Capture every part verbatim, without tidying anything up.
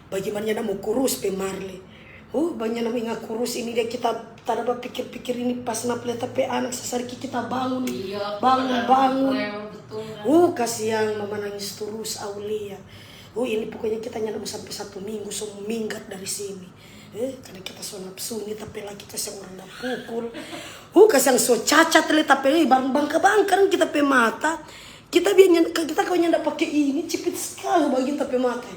Bagaimana nyanda mo kurus pe Marle? Oh, banya nama inga kurus ini dia kita tada bapikir-pikir ini pas na pleta pe anak sasariki kita bangun. Iya, bangun, bangun. Rewel betul, kan? Uh, kasiang mama nangis terus, Aulia. Uh, ini pokoknya kita nyanda mo sampe satu minggu so mo minggat dari sini. Eh, karena kita so napsu ni, tapi laki kasiang orang da pukul. Uh, kasiang so cacat le, tapi eh, bang bangka-bangka dang kita pe mata. Kita biar nyanda, kita kalo nyanda pake ini, cipit skali bagitu ta pe mata.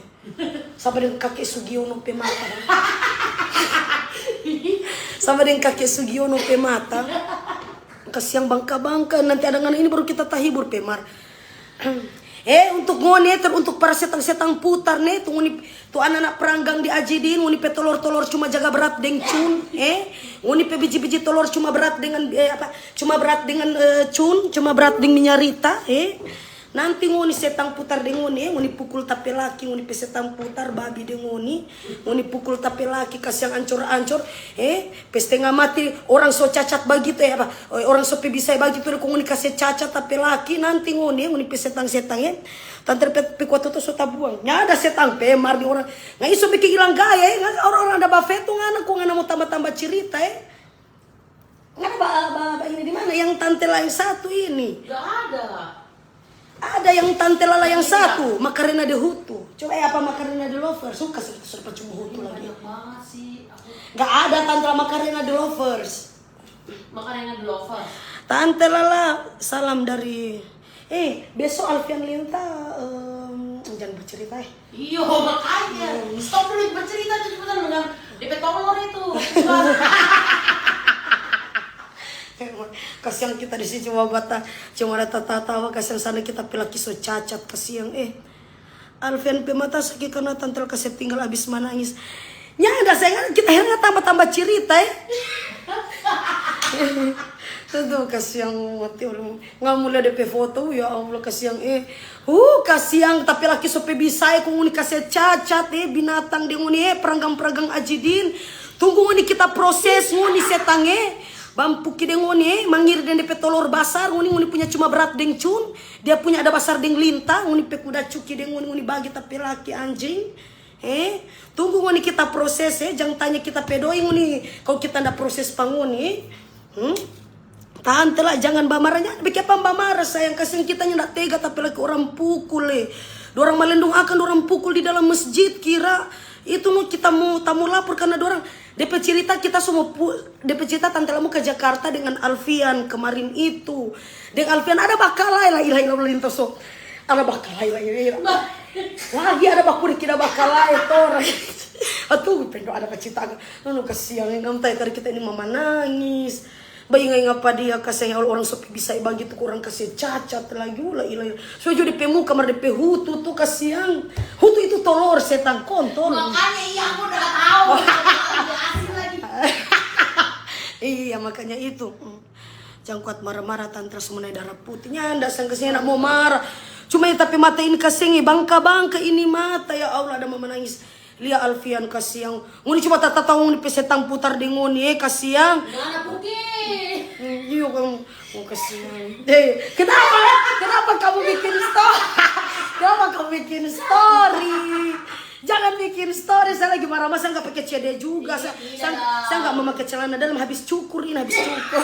Sama deng kake Sugiono pe mata. Sama deng kake Sugiono pe mata. Kasiang bangka-bangka, nanti ada ngana ini baru kita tahibur pe Mar. Eh, untuk ngoni, eh, ter-, untuk para setang-setang putar ne, tu ngoni, tu anak-anak peranggang di Ajidin, ngoni pe tolor-tolor cuma jaga berat deng cun, eh. Ngoni pe biji-biji tolor cuma berat dengan, eh, apa, cuma berat dengan, eh, cun, cuma berat deng minyarita, eh. Nanti ngoni setang putar deng ngoni, eh, ngoni pukul ta pe laki, ngoni pe setang putar, babi deng ngoni, ngoni pukul ta pe laki, kasiang ancor-ancor, eh, pe stenga mati, orang so cacat bagitu, eh, apa, eh, orang so pe bisai bagitu, kong ngoni kase cacat ta pe laki, nanti ngoni, eh, ngoni pe setang-setang, eh, tante pe, pe kuat tu so tabuang. Nyanda setang pe, mar di orang, ngai so bikin ilang gaya, eh, ngai orang-orang ada bafeto, ngana, kong ngana mo tamba-tamba cirita, eh. Ngana ba, ba, ba ini di mana? Yang tante lain satu ini. Gak ada. Ada yang tante Lala yang satu, Macarena de Hutu. Coba, eh, apa Macarena de Lovers? Suka sih, sudah percuma Hutu lagi. Banyak banget sih. Gak ada tante Macarena de Lovers. Macarena de Lovers. Tante Lala, salam dari, eh, besok Alfian Linta, em, jangan bercerita, eh. Iyo, makanya. Stop dulu bercerita tuh cepetan dengan D P tolor itu. Kasiang kita di sini cuma bata, cuma ada tatawa, kasiang sana kita pe laki so cacat, kasiang, eh. Alfian pe mata saki karena tante kase tinggal abis manangis. Nyanda, sayang, kita hanya tambah-tambah cerita, eh. Tuh, tuh, kasiang mati orang. Nggak mau lihat D P foto, ya Allah, kasiang, eh. Uh, kasiang, tapi laki so pe bisa, eh, kong ngoni kase cacat, eh, binatang deng ngoni, eh, peranggang-peranggang Ajidin. Tunggu ngoni kita proses, ngoni setang, eh. Bampuki deng ngoni, eh, mangiri deng de pe tolor basar, ngoni, ngoni punya cuma berat deng cun, dia punya ada basar deng linta, ngoni pe kuda cuki deng ngoni, ngoni bagi tapi laki anjing. Eh, tunggu ngoni kita proses, eh, jang tanya kita pe doi ngoni, kau kita nda proses pa ngoni, eh. Hmm? Tante lah, jangan bamarah, nyanda bikin apa bamarah, sayang, kasiang kita nyanda tega, tapi laki orang pukul, eh. Dorang malendong akang, dorang pukul di dalam masjid, kira itu mau kita mau tamu lapor karena dorang, de pe cerita kita semua pu-, de pe cerita tante lamu ke Jakarta dengan Alfian kemarin itu. Deng Alfian ada bakalae la ilaha illallah lintoso. Ada bakalae la ilaha illallah. Lagi ada bakuri kira bakalae tora. Atuh, pendo ada kacita. Nono kasiang, ngam tai tadi kita ini mama nangis. Bainga-inga pa dia, kasiang, ya Allah, orang so pe bisa bagitu, orang kase cacat lagi, la ilaha illallah. So jo de pe muka mar de pe hutu tu, kasiang. Hutu itu tolor, setang kontol. Makanya iya, aku udah tahu. Jelasin lagi. Iya, makanya itu. Jang kuat marah-marah, tante, so mo nae darah putih. Nyanda, sang kasiang, nak mau marah. Cuma yang tapi mata ini kasiang, bangka-bangka ini mata, ya Allah, ada mama nangis. Lia Alfian kasiang. Ngoni cuma tatatawa ngoni pe setang putar deng ngoni, eh, kasiang. Ngana puki. Hmm, iyo, kamu. Oh, kasiang. Eh, kenapa? Kenapa kamu bikin story? Kenapa kamu bikin story? Jangan bikin story, saya lagi marah-marah, saya nggak pakai C D juga. Saya, saya, saya nggak memakai celana dalam, habis cukur ini, habis cukur.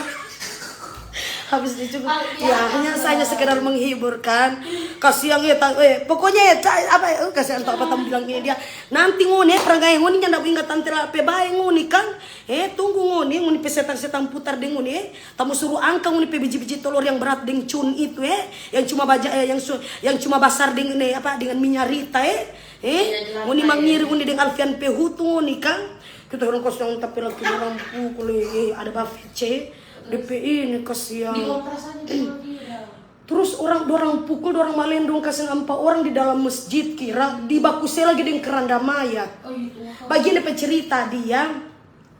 Habis dicukur. Ya, hanya, hanya sekedar menghibur kan. Kasiang ya, ta-, eh, pokoknya ya, ta-, apa ya, eh, kasiang tak apa tam bilangnya dia. Nanti ngoni, eh, peranggai ngoni nyanda ingat tante la pe bae ngoni kan. Eh, tunggu ngoni, ngoni pe setang-setang putar deng ngoni, eh. Tamu suruh angka ngoni pe biji-biji tolor yang berat deng cun itu, eh. Yang cuma baja, eh, yang su-, yang cuma basar deng, eh, apa, dengan minyarita, eh. Eh, ngoni mangiri ngoni deng Alfian pe hutu ngoni kan. Kita orang kos yang tapi laki orang pukul, eh, ada bafit, eh. De pe ini kasiang. Di kontras aja dulu dia. Terus orang, dorang pukul, dorang malendong, kasiang ampa orang di dalam masjid, kira di baku se lagi deng keranda mayat. Oh, iya, Tuhan. Bagian de pe cerita dia,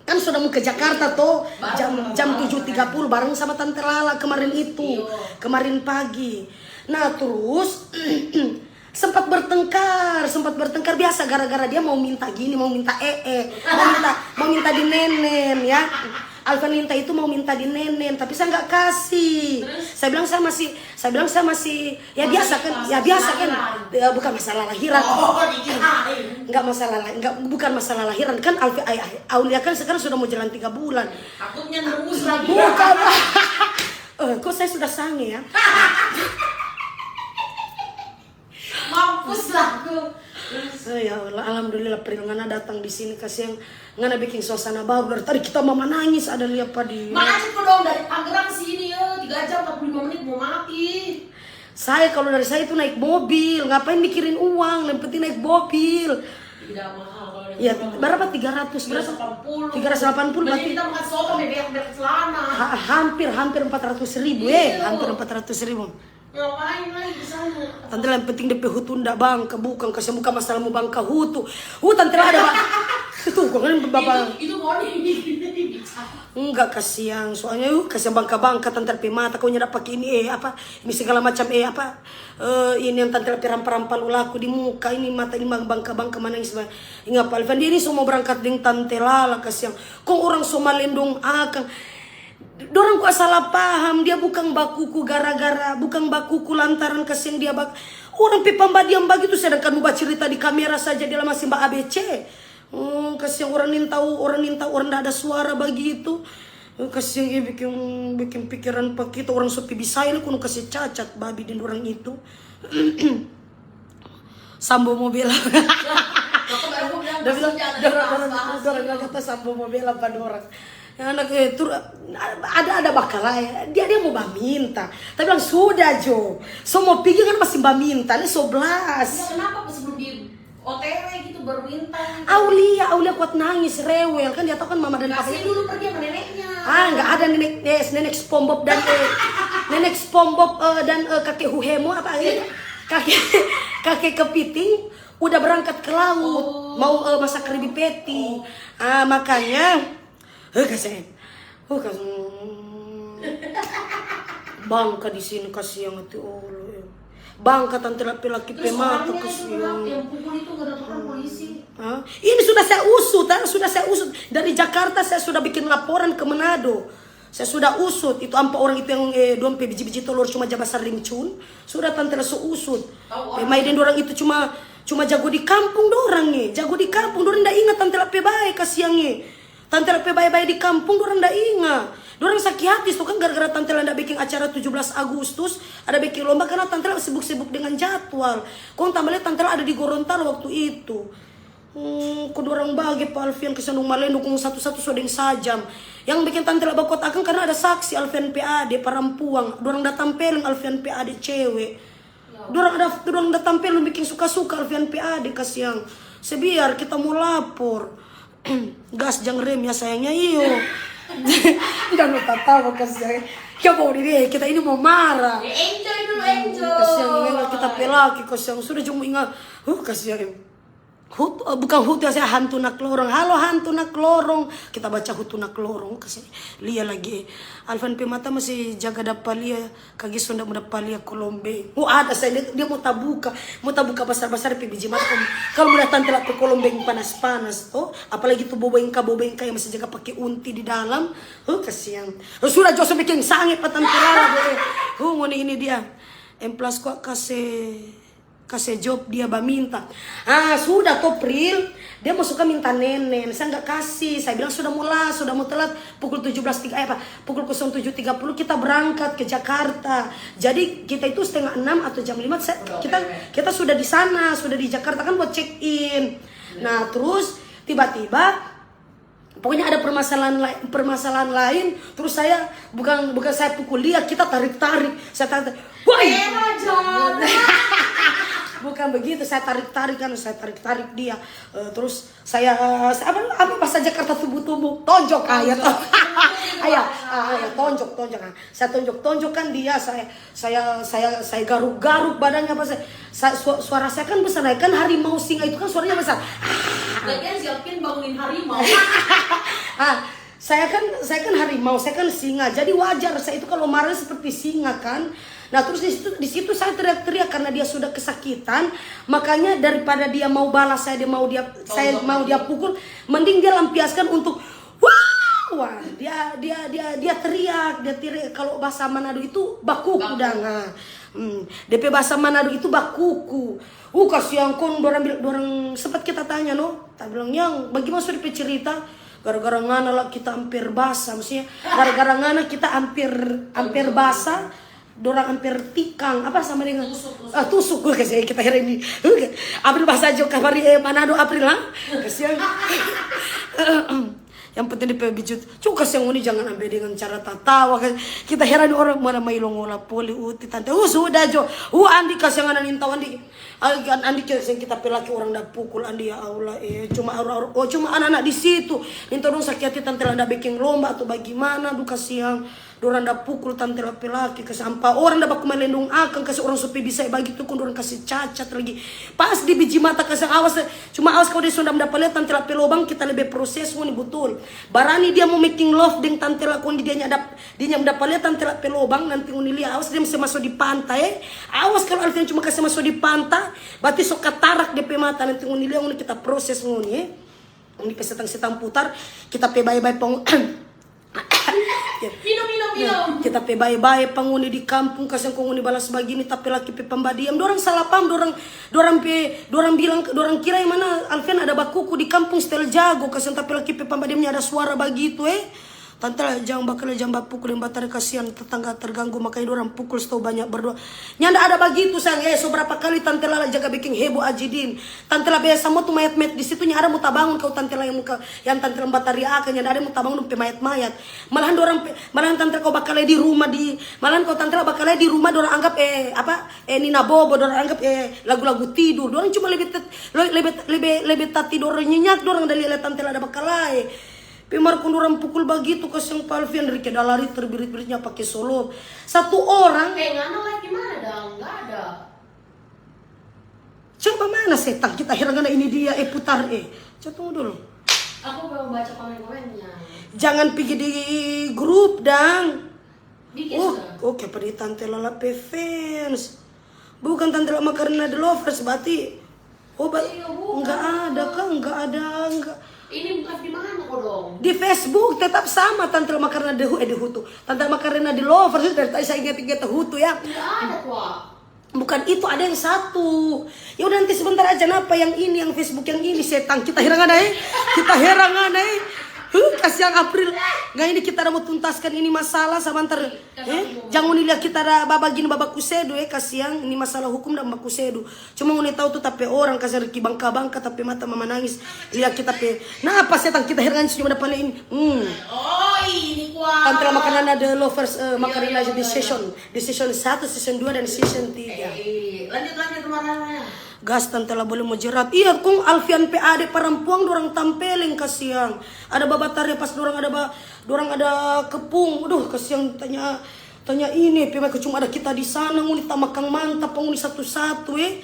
kan sudah mau ke Jakarta to, jam, jam tujuh tiga puluh bareng sama Tante Lala kemarin itu, kemarin pagi. Nah, terus sempat bertengkar, sempat bertengkar biasa gara-gara dia mau minta gini, mau minta ee, mau minta, mau minta di nenen, ya. Alfian Linta itu mau minta di nenen, tapi saya nggak kasih. Terus? Saya bilang sama si, saya bilang sama si, ya biasa kan, ya biasa kan. Ya, bukan masalah lahiran. Oh, dikirain. Nggak masalah la-, nggak, bukan masalah lahiran kan, Alfi, ai, ai, Aulia kan sekarang sudah mau jalan tiga bulan. Takutnya nembus lagi. Bukan. Eh, kok saya sudah sange ya? Mampus lah aku. Oh, ya Allah, alhamdulillah Pril ngana datang di sini, kasiang ngana bikin suasana baru. Dari tadi kita mama nangis ada lihat pa dia. Macet kok dong dari Tangerang sini ya, tiga jam empat puluh lima menit mau mati. Saya kalau dari saya itu naik mobil, ngapain mikirin uang, yang penting naik mobil. Tidak mahal kalau naik Ya, mobil. Berapa? Tiga ratus berapa? Tiga ratus delapan puluh. Tiga ratus delapan puluh Mending berarti. Kita makan soto, bebek, bebek celana. Ha- hampir hampir empat ratus ribu, eh, Iya. Hampir empat ratus ribu. Ngapain lagi di sana? Tante, yang penting depe hutu nda bangka, bukan, kasiang, bukan masalah mau bangka hutu. Hutan telah ada, Pak. Itu kok kan bapak. Itu, itu mau nih. Enggak, kasiang, soalnya uh, kasiang bangka-bangka tante pe mata, kau nyanda pake ini, eh, apa, ini segala macam, eh, apa, eh, ini yang tante pe rampa-rampa lulaku di muka, ini mata ini bangka-bangka manangis. Inga pa Alvan, dia ini so mau berangkat deng tante Lala, kasiang. Kong orang so malendong akang. Dorang kua salah paham, dia bukang bakuku gara-gara, bukang bakuku lantaran kasiang dia bak-, orang pe pambadiam bagitu, sedangkan mo bacirita di kamera saja dia la masing ba A B C. Oh, kasiang orang nintau, orang nintau, orang nda ada suara bagitu. Oh, kasiang, eh, bikin, bikin pikiran pa kita, orang so pi bisai la, kono kasi cacat babi deng orang itu. Sambo mo bela. Maka baru aku bilang, Dia bilang, "Jangan "Dorang, bahas, dorang, bahas dorang, dulu." Kata sambo mo bela pa dorang." Ya, anak, eh, tur, ada, ada bakal ya. Dia, dia mau baminta. Tapi bilang, "Sudah jo. So mo pigi kan masih baminta. Ini so blas." Ya, kenapa pas sebelum di O T W gitu baru minta? Aulia, Aulia kuat nangis, rewel. Kan dia tahu kan mama dan papa. Kasih dulu pergi sama neneknya. Ah, nggak ada nenek, eh, nenek SpongeBob dan, eh, nenek SpongeBob, eh, dan, eh, kakek Huhemo apa, eh, kakek, kakek Kepiting udah berangkat ke laut, Oh. Mau, eh, masak karibi peti. Ah, makanya, eh, kasiang, oh, kasiang, bangka di sini, kasiang hati Allah, eh. Bangka tante laki-laki pe Terus mata, orangnya itu kasiang. Kenapa yang pukul itu nggak datang polisi? Hah? Ini sudah saya usut, ah, sudah saya usut. Dari Jakarta saya sudah bikin laporan ke Manado. Saya sudah usut itu ampa orang itu yang, eh, dong pe biji-biji tolor cuma ja basar rincun. Sudah tante la so usut. Eh, mai deng dorang itu cuma, cuma jago di kampung dorang, eh. Jago di kampung, dorang nda inga tante la pe bae, kasiang, eh. Tante la pe bae-bae di kampung, dorang nda inga. Dorang saki hati so kan gara-gara tante la nda bikin acara tujuh belas Agustus, ada bikin lomba karena tante la sibuk-sibuk dengan jadwal. Kong tambah lei tante la ada di Gorontalo waktu itu. Hmm, kong dorang bage pa Alfian, kasiang, dong malendo kong satu-satu so deng sajam. Yang bikin tante la bakuat akang karena ada saksi Alfian pe ade parampuang. Dorang da tampeleng Alfian pe ade cewe. Dorang ada, dorang da tampeleng bikin suka-suka Alfian pe ade, kasiang. Se biar kita mo lapor. Gas jang rem ya sayangnya, iyo. Jangan lupa tawa, kasiang. Kita ini mau marah. Ya, enjoy dulu, enjoy. Kasiang, inga kita pe laki, kasiang, sudah cuma inga. Huh, kasiang. Hut, eh, bukan hutu ya, saya hantu nak lorong. Halo hantu nak lorong. Kita baca hutu nak lorong, kasiang. Lia lagi. Alvan pe mata masih jaga dapa lia. Kage so nda mo dapa lia kolombeng. Oh, ada saya, dia, dia mo tabuka. Mo tabuka basar-basar pe biji mata. Kalau mo datang telat pe kolombeng panas-panas, to. Apalagi tu bobengka-bobengka yang masih jaga pake unti di dalam. Oh, kasiang. Oh, sudah jo so bikin sange pa tante Lala, deh. Oh, ngoni ini dia. Emplas kwa kase, kase job dia baminta. Ah, sudah to, Pril. Dia mo suka minta nenen. Saya nggak kasih. Saya bilang sudah mo las, sudah mo telat. Pukul tujuh belas tiga, eh, apa? Pukul kosong tujuh tiga puluh kita berangkat ke Jakarta. Jadi kita itu setengah enam atau jam lima, saya, kita, kita sudah di sana, sudah di Jakarta kan buat check in. Nah, terus tiba-tiba pokoknya ada permasalahan lain, permasalahan lain, terus saya bukan, bukan saya pukul dia, kita tarik-tarik. Saya tarik, "Woi!" Eh, Raja. Bukan begitu, saya tarik-tarik kan, saya tarik-tarik dia. Eh, terus saya, saya apa, apa bahasa Jakarta tubuh-tubuh, tonjok, ah, ya, to-, ayo, ah, ayo, tonjok, tonjok, ah. Saya tonjok-tonjok kan dia, saya, saya, saya, saya garuk-garuk badannya, apa, saya, sa-, su-, suara saya kan besar, kan harimau singa itu kan suaranya besar. Lagian si Alvin bangunin harimau. Ah, saya kan, saya kan harimau, saya kan singa, jadi wajar saya itu kalau marah seperti singa kan. Nah, terus di situ, di situ saya teriak-teriak karena dia sudah kesakitan, makanya daripada dia mau balas saya, dia mau dia, saya mau dia pukul, mending dia lampiaskan untuk, "Wah, wah." Dia, dia, dia, dia teriak, dia teriak. Kalau bahasa Manado itu bakuku dang, ah. Hmm, depe bahasa Manado itu bakuku. Uh, kasiang kong, dorang bil-, dorang sempat kita tanya, no. Ta bilang, "Yang, bagimana so depe cerita?" "Gara-gara ngana la kita amper basa, maksudnya, gara-gara ngana kita amper, amper basa, dorang amper tikang, apa sama dengan, tusuk, tusuk. Ah, tusuk, gue kasih kita heran ini." April bahasa jo kamari, eh, Manado April, ha? Kasiang. Yang penting depe bijut. Cu, kasiang ngoni, jangan ambe dengan cara tatawa. Kita heran orang mana mai lo ngola poli uti tante. Uh, sudah jo. Uh, Andi, kasiang ngana nintau, Andi. Ai, kan Andi, kasiang kita pe laki orang da pukul, Andi, ya Allah, eh. Cuma orang, orang, oh, cuma anak-anak di situ. Nintau dong sakit hati tante la da beking lomba atau bagimana, duh, kasiang. Dorang da pukul tante la pe laki, kase ampa orang da baku malendong akang, kase orang so pe bisa bagitu, kong dorang kase cacat lagi. Pas di biji mata kase awas, cuma awas kalu dia so dapa lia tante la pe lobang, kita lebe proses ngoni butul. Barani dia mo making love deng tante la, kong dia nyanda, dia nyanda dapa lia tante la pe lobang, nanti ngoni lia, awas dia se maso di panta, eh. Awas kalu Alfian cuma kase maso di panta, berarti so katarak dia pe mata, nanti ngoni lia, ngoni kita proses ngoni, eh. Ngoni pe setang-setang putar, kita pe bae-bae pang-, Minum, minum, minum. Kita pe bae-bae pa ngoni di kampung, kasiang kong ngoni balas bagini, ta pe laki pe pambadiam. Dorang salah paham, dorang, dorang pe, dorang bilang, dorang kira yang mana Alfian ada bakuku di kampung setel jago, kasiang ta pe laki pe pambadiamnya ada suara bagitu, eh. Tante la jang bakal jang bapukul deng batare, kasiang tetangga terganggu, makanya dorang pukul stou banyak berdoa. Nyanda ada bagitu, sayang. Eh, so berapa kali tante la jaga beking heboh, Ajidin. Tante la biasa mo tu mayat-mayat di situ, nyanda ada mo tabangun kau tante la yang muka, yang tante la bataria akang, nyanda ada mo tabangun dong pe mayat-mayat. Malahan dorang pe, malahan tante la kau bakale di rumah di, malahan kau tante la bakale di rumah, dorang anggap, eh, apa, eh, nina bobo, dorang anggap, eh, lagu-lagu tidur. Dorang cuma lebe tet-, lo-, lebe, lebe, lebe tatidor nyenyak, dorang da lia tante la da bakalae. Pe mar kong dorang pukul bagitu, kasiang pa Alfian, Rike da lari terbirit-biritnya pake solop. Satu orang. Eh, ngana lagi mana, dang? Nggak ada. Coba mana setang kita heran ngana ini dia, eh, putar, eh. Coba tunggu dulu. Aku belum baca komen-komennya. Jangan pigi di grup, dang. Bikin sudah. Oh, oke, pergi tante la pe fans. Bukan tante la Macarena The Lovers, berarti. Oh, ba-, iya, bukan. Nggak ada, Kak, nggak ada, nggak. Ini live di mana, kodong? Di Facebook tetap sama, tante la Macarena The Hu-, eh, The Hutu. Tante la Macarena The Lovers, dari tadi saya ingat-ingat Hutu, ya. Nggak ada, Kak. Bukan itu, ada yang satu. Ya udah, nanti sebentar aja, napa yang ini, yang Facebook yang ini, setang. Kita heran ada, eh? Kita heran ada, eh? Huh, kasiang April. Nggak, ini kita ada mau tuntaskan ini masalah sebentar. Eh? Jangan ngoni lia kita ada baba gini, baba kusedu, eh, kasiang. Ini masalah hukum dan baku sedu. Cuma ngoni tau tu ta pe orang, kasiang Riki bangka-bangka, ta pe mata mama nangis. Lia kita pe. Napa setang, kita heran cuma dapat ini. Hmm. Oh, ini kuah. Tante la Macarena The Lovers, eh, Macarena di season. Di season satu, season dua, dan season tiga. Eh, lanjut, lanjut, marahnya. Gas, tante la boleh mo jerat. Iya, kong Alfian pe ade parampuang dorang tampeleng, kasiang. Ada babatare pas dorang ada ba-, dorang ada kepung. Aduh, kasiang, tanya, tanya ini, pe mai cuma ada kita di sana, ngoni ta makang mantap, ngoni satu-satu, eh.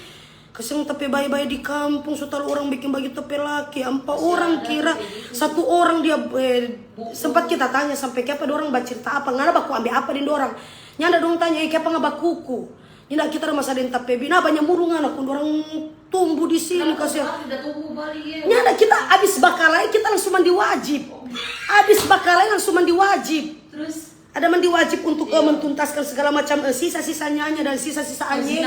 Kasiang ta pe bae-bae di kampung, so talu orang beking bagitu ta pe laki. Ampa orang kira, satu orang dia, eh, sempat kita tanya sampe kiapa dorang bacerita apa, ngana baku ambe apa deng dorang. Nyanda dong tanya, eh, kiapa nga bakuku. Nyanda kita ada masa deng ta pe bini, banya mulu ngana kong dorang tumbu di sini, kasiang. Nyanda, kita abis bakalae, kita langsung mandi wajib. Abis bakalae langsung mandi wajib. Terus? Ada mandi wajib untuk, eh, mentuntaskan segala macam, eh, sisa-sisa nyanya dan sisa-sisa anyeye.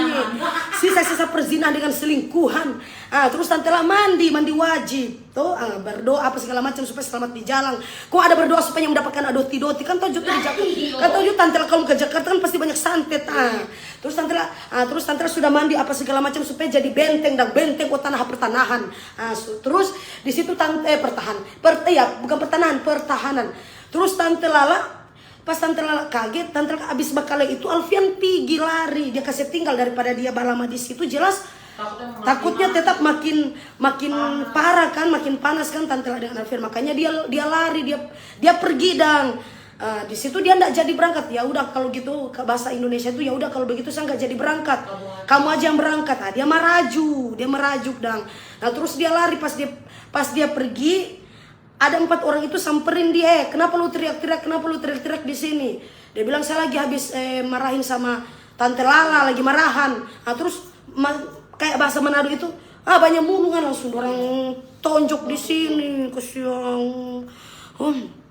Sisa-sisa perzinahan dengan selingkuhan. Ah, terus tante la mandi, mandi wajib. Tuh, ah, berdoa apa segala macam supaya selamat di jalan. Kong ada berdoa supaya mendapatkan doti-doti. Kan tau jo tuh di Jakarta. Kan tau jo tante la kalau ke Jakarta kan pasti banyak santet. Ah. Terus tante la, ah, terus tante la sudah mandi apa segala macam supaya jadi benteng dan benteng, oh, tanah pertanahan. Ah, su-, terus di situ tante, eh, pertahan. Per-, eh, ya, bukan pertanahan, pertahanan. Terus tante la la Pas tante la la kaget, tante la la abis bakalae itu, Alfian pigi lari, dia kase tinggal daripada dia balama di situ, jelas takutnya tetap makin, makin parah kan, makin panas kan tante la la dengan Alfian. Makanya dia, dia lari, dia, dia pergi dang. Eh, di situ dia ndak jadi berangkat. Ya udah kalau gitu, ke bahasa Indonesia itu, "Ya udah kalau begitu saya nggak jadi berangkat. Kamu aja yang berangkat." Ah, dia marajuk, dia marajuk dang. Nah, terus dia lari, pas dia, pas dia pergi, ada empat orang itu samperin dia, "Eh, kenapa lu teriak-teriak? Kenapa lu teriak-teriak di sini?" Dia bilang, "Saya lagi habis, eh, marahin sama tante la la, lagi marahan." Ah, terus ma-, kayak bahasa Manado itu, "Ah, banya mulu kan," langsung dorang tonjok di sini, kasiang. Hmm.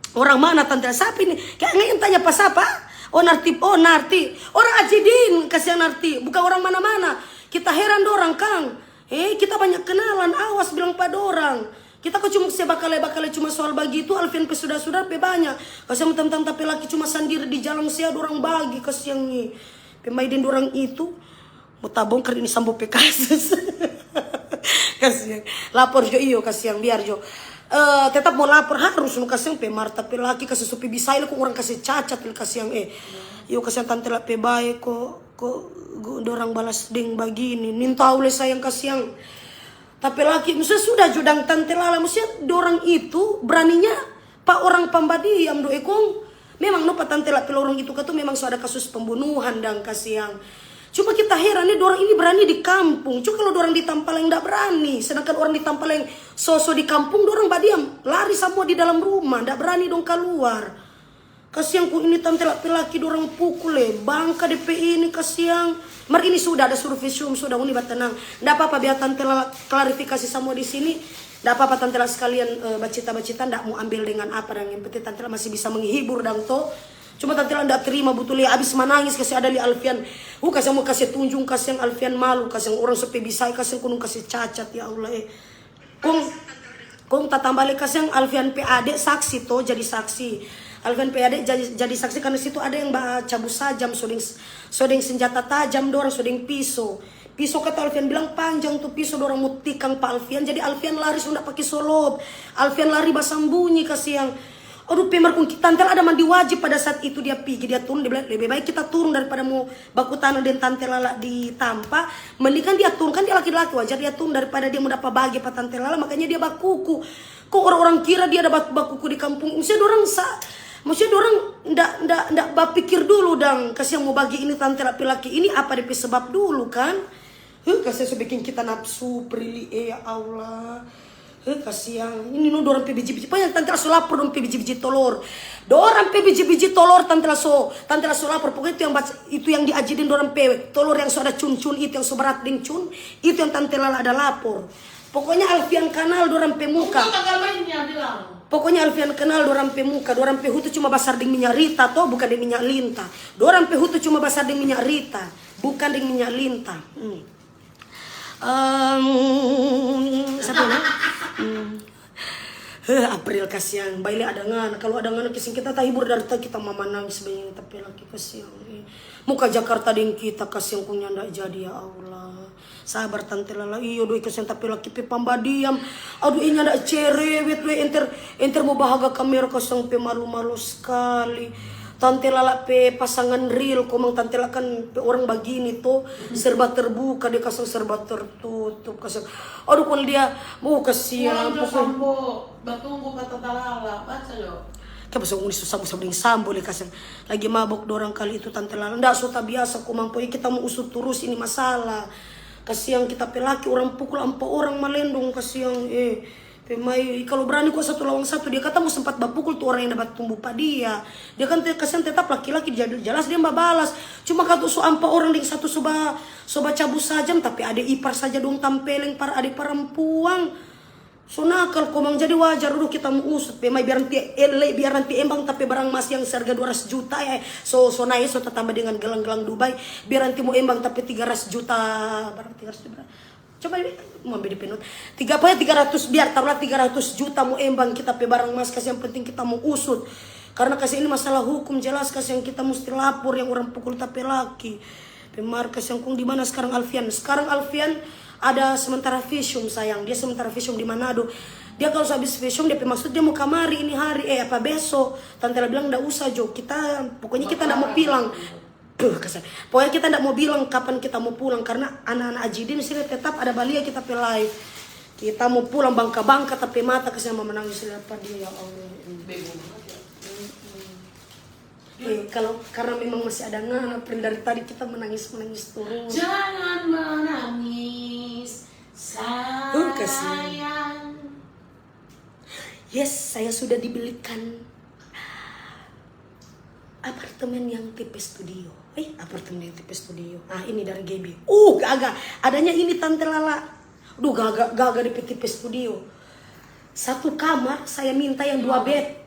Orang mana tante? Sapa ini? Kayak nggak yang tanya pa sapa? Oh, Narti, oh, Narti. Orang Ajidin, kasiang Narti. Bukan orang mana-mana. Kita heran dorang, kang. Eh, kita banyak kenalan, awas bilang pa dorang. Kita ko cuma se bakale-bakale cuma soal bagitu, Alfian pe sudah-sudah pe banyak. Kasiang, mentang-mentang ta pe laki cuma sandiri di jalan, se ada orang bagi, kasiang ni. Pe mai deng dorang itu, mo tabongkar ini Sambo pe kasus. Kasiang. Lapor jo, iyo, kasiang, biar jo. Eh, tetap mo lapor harus, no, kasiang, pe Marta pe laki, kasiang, so pe bisa, ile kong orang kase cacat, ile kasiang, eh. Iyo, kasiang, Tante La pe bae, ko, ko, go, dorang balas deng bagini. Nintau le, sayang, kasiang. Tapi laki, maksudnya sudah jo dang Tante Lala, maksudnya dorang itu beraninya pa orang pambadiam do, eh, kong. Memang no, pa Tante La pe lorong itu katu memang so ada kasus pembunuhan dang, kasiang. Cuma kita heran ni, dorang ini berani di kampung. Cuma kalau dorang di Tampaleng ndak berani, sedangkan orang di Tampaleng so-so di kampung, dorang badiam, lari samua di dalam rumah, ndak berani dong kaluar. Kasiang, kong ini Tante La pe laki dorang pukul, eh, bangka depe ini, kasiang. Mar ini sudah ada survei sum, sudah, ngoni batenang. Ndak apa-apa, biar Tante La klarifikasi samua di sini. Ndak apa-apa, Tante La sekalian, eh, bacita-bacita, ndak mo ambil dengan apa dang. Yang penting Tante La masih bisa menghibur dang to. Cuma Tante La ndak terima butul, lia abis manangis, kasiang, ada lia Alfian. Uh, kasiang, mo kase tunjung, kasiang, Alfian malu, kasiang, orang so pe bisa, kasiang, kong kase cacat, ya Allah, eh. Kong, kong tatamba le, kasiang, Alfian pe ade saksi to, jadi saksi. Alfian pe ade jadi, jadi saksi karena situ ada yang ba cabu sajam, so deng, so deng senjata tajam dorang, so deng piso. Piso kata Alfian bilang panjang tu piso, dorang mo tikang pa Alfian, jadi Alfian lari so nda pake solop. Alfian lari basambunyi, kasiang. Aduh, pe mar kong ki-, Tante La ada mandi wajib pada saat itu, dia pigi, dia turun, dia bilang, "Lebe bae kita turun daripada mo baku tanah deng Tante Lala di tampa, mending kan dia turun, kan dia laki-laki, wajar dia turun daripada dia mo dapa bage pa Tante Lala, makanya dia bakuku." Kong orang-orang kira dia ada bak-, bakuku di kampung. Maksudnya dorang sa-, maksudnya dorang nda, nda, nda bapikir dulu dang, kasiang, mo bage ini Tante La pe laki ini apa depe sebab dulu kan? Huh, kasiang, so biking kita napsu, Prilly, eh, ya Allah. Huh, kasiang. Ini no, dorang pe biji-biji. Pokoknya Tante La so lapor dong pe biji-biji tolor. Dorang pe biji-biji tolor, Tante La so, Tante La so lapor. Pokoknya itu yang bac-, itu yang di Ajidin, dorang pe tolor yang so ada cun-cun itu, yang so berat deng cun, itu yang Tante Lala ada lapor. Pokoknya Alfian kanal dorang pe muka. Pokoknya Alfian kenal dorang pe muka, dorang pe hutu cuma basar deng minya rita to, bukan deng minya linta. Dorang pe hutu cuma basar deng minya rita, bukan deng minya linta. Hmm. Em, sapa ini? Hmm. Heh, April, kasiang. Baile ada ngana. Kalau ada ngana, kasiang, kita tahibur dari tadi, kita mama nangis bagini, tapi laki kasiang. Eh. Mo ka Jakarta deng kita, kasiang, kong nyanda jadi, ya Allah. Sabar, Tante Lala. Iyo, doi, kasiang, tapi laki pe pambadiam. Aduh, inya nda cerewet, doi, enter, enter mo bahaga kamera, kasiang, pe malu-malu skali. Tante Lala pe pasangan real, komang Tante Lala kan pe orang bagini to, serba terbuka, dia kasiang serba tertutup, kasiang. Aduh, kong dia, oh, kasiang, pokoknya. Sambo, batunggu pa Tante Lala, baca jo. Kan pas ngoni so sambo-sambo deng sambo le, kasiang. Lagi mabok dorang kali itu, Tante Lala. Nda so tabiasa, komang, pokoknya kita mo usut turus ini masalah. Kasiang, kita pe laki orang pukul ampa orang malendong, kasiang, eh. Pe mai, kalau berani kok satu lawan satu, dia kata mo sempat bapukul tu orang yang da batumbu pa dia. Dia kan te-, kasiang, tetap laki-laki, jadi jelas dia babalas. Cuma katu so ampa orang deng satu so ba, so bacabu sajam, tapi ade ipar saja dong tampeleng, par ade parampuang. So nakal komang, jadi wajar dulu kita mo usut. Pe mai, biar nanti ele, biar nanti embang tapi barang mas yang seharga dua ratus juta, eh, so, so nae, so tatamba dengan gelang-gelang Dubai. Biar nanti mo embang tapi tiga ratus juta, barang tiga ratus juta, barang. Coba ini, mo ambe depe not. Tiga, apa ya, tiga ratus, biar taruhlah tiga ratus juta mo embang kita pe barang mas, kasiang, yang penting kita mo usut. Karena kasiang ini masalah hukum, jelas kasiang, kita musti lapor yang orang pukul ta pe laki. Pe mar, kasiang, kong di mana sekarang Alfian? Sekarang Alfian ada sementara visum, sayang. Dia sementara visum di Manado. Dia kalau so habis visum, dia pe maksud dia mo kamari ini hari, eh, apa, beso. Tante Lala bilang, "Nda usah jo, kita, pokoknya kita nda mo bilang." Puh, kasiang. Pokoknya kita nda mo bilang kapan kita mo pulang, karena anak-anak Ajidin sini tetap ada balia kita pe live. Kita mo pulang, bangka-bangka ta pe mata, kasiang, mama nangis lihat pa dia, ya Allah. Eh, kalau karena memang masih ada ngana, April, dari tadi kita menangis-menangis terus. Jangan menangis, sayang. Yes, saya sudah dibelikan apartemen yang tipe studio. Eh, apartemen yang tipe studio. Ah, ini dari Gaby. Uh, gaga. Adanya ini, Tante Lala. Duh, gaga, gaga depe tipe studio. Satu kamar, saya minta yang dua bed.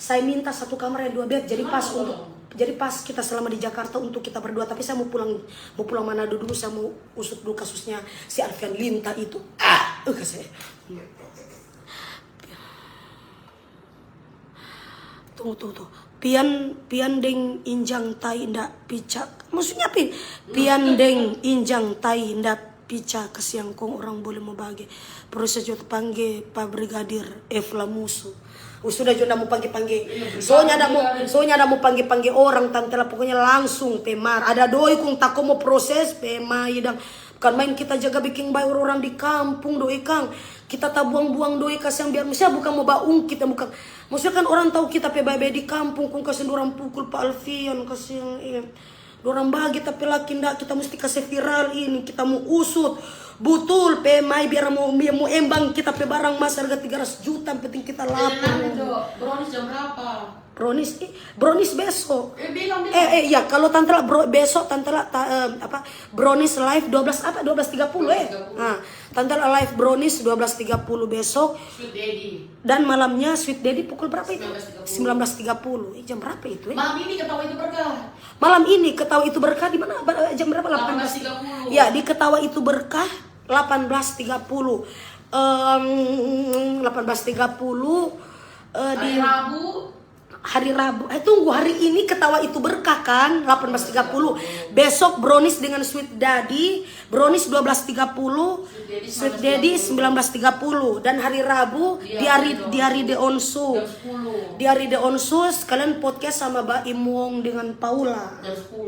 Saya minta satu kamar yang dua bed. Jadi pas untuk Jadi pas kita selama di Jakarta untuk kita berdua, tapi saya mau pulang, mau pulang Manado dulu, saya mau usut dulu kasusnya si Alfian Linta itu. Ah, uh, kasih. Tunggu, tunggu, tunggu. Pian, pian deng injang tai nda pica. Maksudnya apa? Pian deng injang tai nda pica kasiang kong orang boleh mo bage. Proses jo pangge pa Brigadir F Lamusu. Oh, sudah jo nda mo pangge-pangge. Soalnya nda mo, soalnya nda mo pangge-pangge orang, tante lah, pokoknya langsung pe mar. Ada doi kong tako mo proses pe mai dang. Bukan main kita jaga biking bae orang di kampung doi kang. Kita tabuang-buang doi kasiang biar maksudnya bukan mo baungkit yang bukan. Maksudnya kan orang tahu kita pe bae-bae di kampung kong kasiang dorang pukul pa Alfian kasiang eh. Dorang bage tapi laki nda, kita musti kase viral ini, kita mo usut. Butul pe mai biar mo, biar mo embang kita pe barang mas harga tiga ratus juta, yang penting kita lapor. Brownies jam berapa? Brownies, eh, brownies besok. Eh, bilang, bilang. Eh, eh, ya, kalau tante lah bro, besok tante lah ta, eh, apa? Brownies live dua belas apa? Dua belas tiga puluh eh. Nah, tante lah live brownies dua belas tiga puluh besok. Sweet Daddy. Dan malamnya Sweet Daddy pukul berapa itu? Sembilan belas tiga puluh. Sembilan belas tiga puluh. Eh, jam berapa itu eh? Malam ini ketawa itu berkah. Malam ini ketawa itu berkah di mana? Jam berapa? Delapan belas tiga puluh. Ya, di ketawa itu berkah delapan belas tiga puluh. Em, delapan belas tiga puluh eh, di hari Rabu. Hari Rabu. Eh, tunggu, hari ini ketawa itu berkah kan? Delapan belas tiga puluh. Besok brownies dengan Sweet Daddy, brownies dua belas tiga puluh. Sweet Daddy sembilan belas tiga puluh. Dan hari Rabu di hari di hari de onsu. Di hari de onsu sekalian podcast sama Ba Imwong dengan Paula.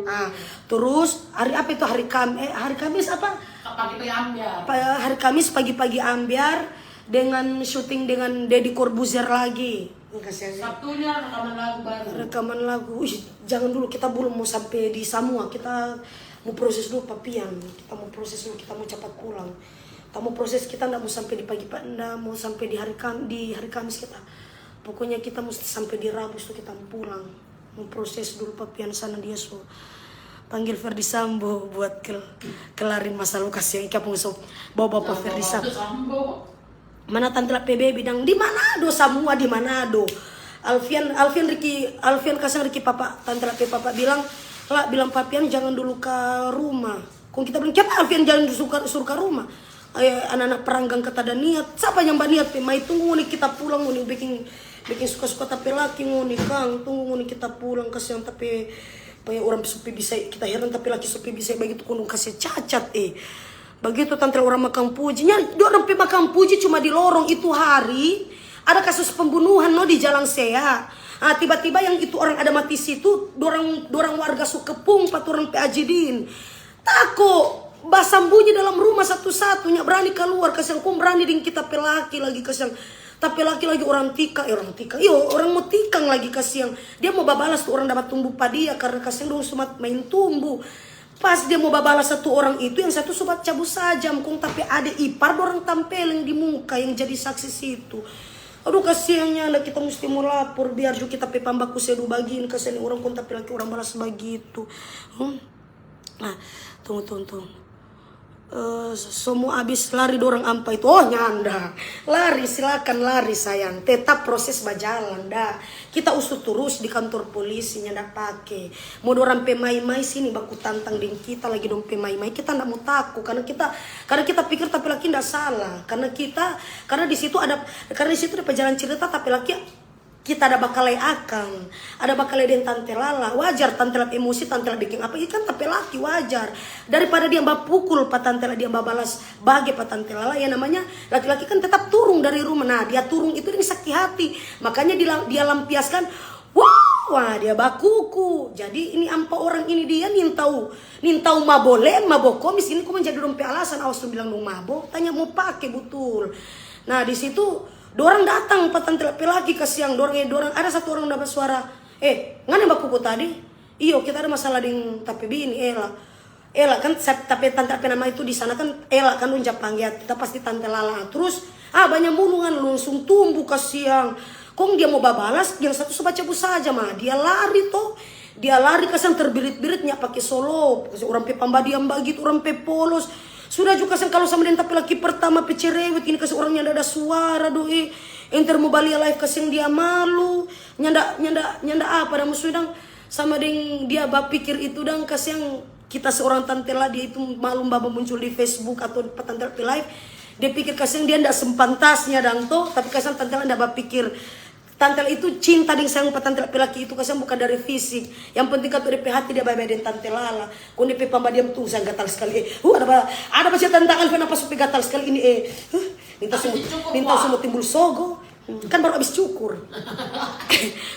Ah, terus hari apa itu? Hari Kam eh hari Kamis apa? Pagi-pagi ambiar. Hari Kamis pagi-pagi ambiar dengan syuting dengan Deddy Corbuzier lagi. Sabtunya rekaman lagu baru. Rekaman lagu. Ih, jangan dulu, kita belum mau sampai di samua. Kita mau proses dulu papian. Kita mau proses dulu, kita mau cepat pulang. Kita mau proses, kita ndak mau sampai di pagi, ndak mau sampai di hari Kam, di hari Kamis kita. Pokoknya kita mesti sampai di Rabu so kita mau pulang. Mau proses dulu papian sana dia so panggil Ferdi Sambo buat kel kelarin masa lu kasih yang ikapung so bawa bawa Ferdi Sambo. Mana tante la P B bilang di Manado, samua di Manado. Alfian, Alfian Riki, Alfian kasang Riki papa, tante la pe papa bilang, la bilang papian jangan dulu ka rumah. Kong kita bilang kiapa Alfian jangan suruh ka rumah? Anak-anak peranggang kata ada niat. Sapa yang baniat pe mai tunggu ngoni kita pulang ngoni biking biking suka-suka tapi laki ngoni kang tunggu ngoni kita pulang kasiang tapi paya orang supi bisa kita heran tapi laki supi bisa begitu kondong kasih cacat eh. Bagitu tante orang makang puji nya dorang pe makang puji cuma di lorong itu hari ada kasus pembunuhan no di jalan sea. Ah, tiba-tiba yang itu orang ada mati situ dorang dorang warga su kepung pa orang pe ajidin tako basambunyi dalam rumah satu-satunya berani keluar kasiang kong berani deng kita pe laki lagi kasiang tapi laki lagi orang tikang eh orang tikang iyo orang mau tikang lagi kasiang dia mau babalas tu orang dapat tumbu pa dia karena kasiang dong sumat main tumbu. Pas dia mau babalas satu orang itu yang satu sobat cabu sajam kong tapi ade ipar dorang tampeleng di muka yang jadi saksi situ. Aduh kasiangnya nda kita musti mau lapor biar juga kita pe pambaku sedu bagin kasiang orang kong tapi laki orang balas bagitu. Hmm. Nah, tunggu tunggu tunggu. Uh, somo abis lari dorang ampa itu oh nyanda lari silakan lari sayang tetap proses bajalan da kita usut turus di kantor polisi nyanda pake mau dorang pe mai-mai sini baku tantang deng kita lagi dong pe mai-mai kita ndak mau taku karena kita karena kita pikir tapi laki ndak salah karena kita karena di situ ada karena di situ ada pejalan cerita tapi laki kita ada bakal lei akang, ada bakal lei deng tante lala. Wajar tante lala emosi, tante lala biking apa, itu kan tapi laki wajar. Daripada dia bapukul pa tante lala, dia babalas bage pa tante lala, ya namanya laki-laki kan tetap turung dari rumah. Nah, dia turung itu deng sakit hati, makanya dia, dia lampiaskan. Wah, wah, dia bakuku. Jadi ini ampa orang ini dia nintau, nintau mabo len, mabo komis ini kok menjadi dong pe alasan. Awas dong bilang dong mabo, tanya mau pake butul. Nah, di situ Dorang datang pa tante pe laki kasiang dorang eh dorang ada satu orang dapat suara eh ngana bakuku tadi. Iyo kita ada masalah deng tapi bini ela ela kan tapi tante pe nama itu di sana kan ela kan dong ja pangge kita pasti tante lala terus ah banyak mulungan langsung tumbu kasiang. Kong dia mau babalas yang satu so baca bu saja ma dia lari to. Dia lari kasiang terbirit-birit nya pake solop orang pe pambadiam bagitu orang pe polos. Sudah juga kasiang kalau sama deng tapi laki pertama pe cerewet ini kasiang orang nyanda ada suara doi. Enter mo balia live kasiang dia malu. Nyanda nyanda nyanda apa ada musuh dang. Sama deng dia bapikir itu dang, kasiang kita seorang Tante La, dia itu malum baba muncul di Facebook atau pa Tante La pe live. Dia pikir kasiang dia ndak sepantasnya dang to, tapi kasiang Tante La ndak bapikir. Tante La itu cinta deng sayang pa Tante La pe laki itu, kasiang bukan dari fisik. Yang penting katu de pe hati dia bae-bae deng Tante Lala. Kong de pe pambadiam tu sayang gatal skali. Eh, uh, ada ba, ada ba sia tentang Alvin apa sampe gatal skali ini, eh. Huh, minta semua, minta semua timbul sogo. Kan baru abis cukur.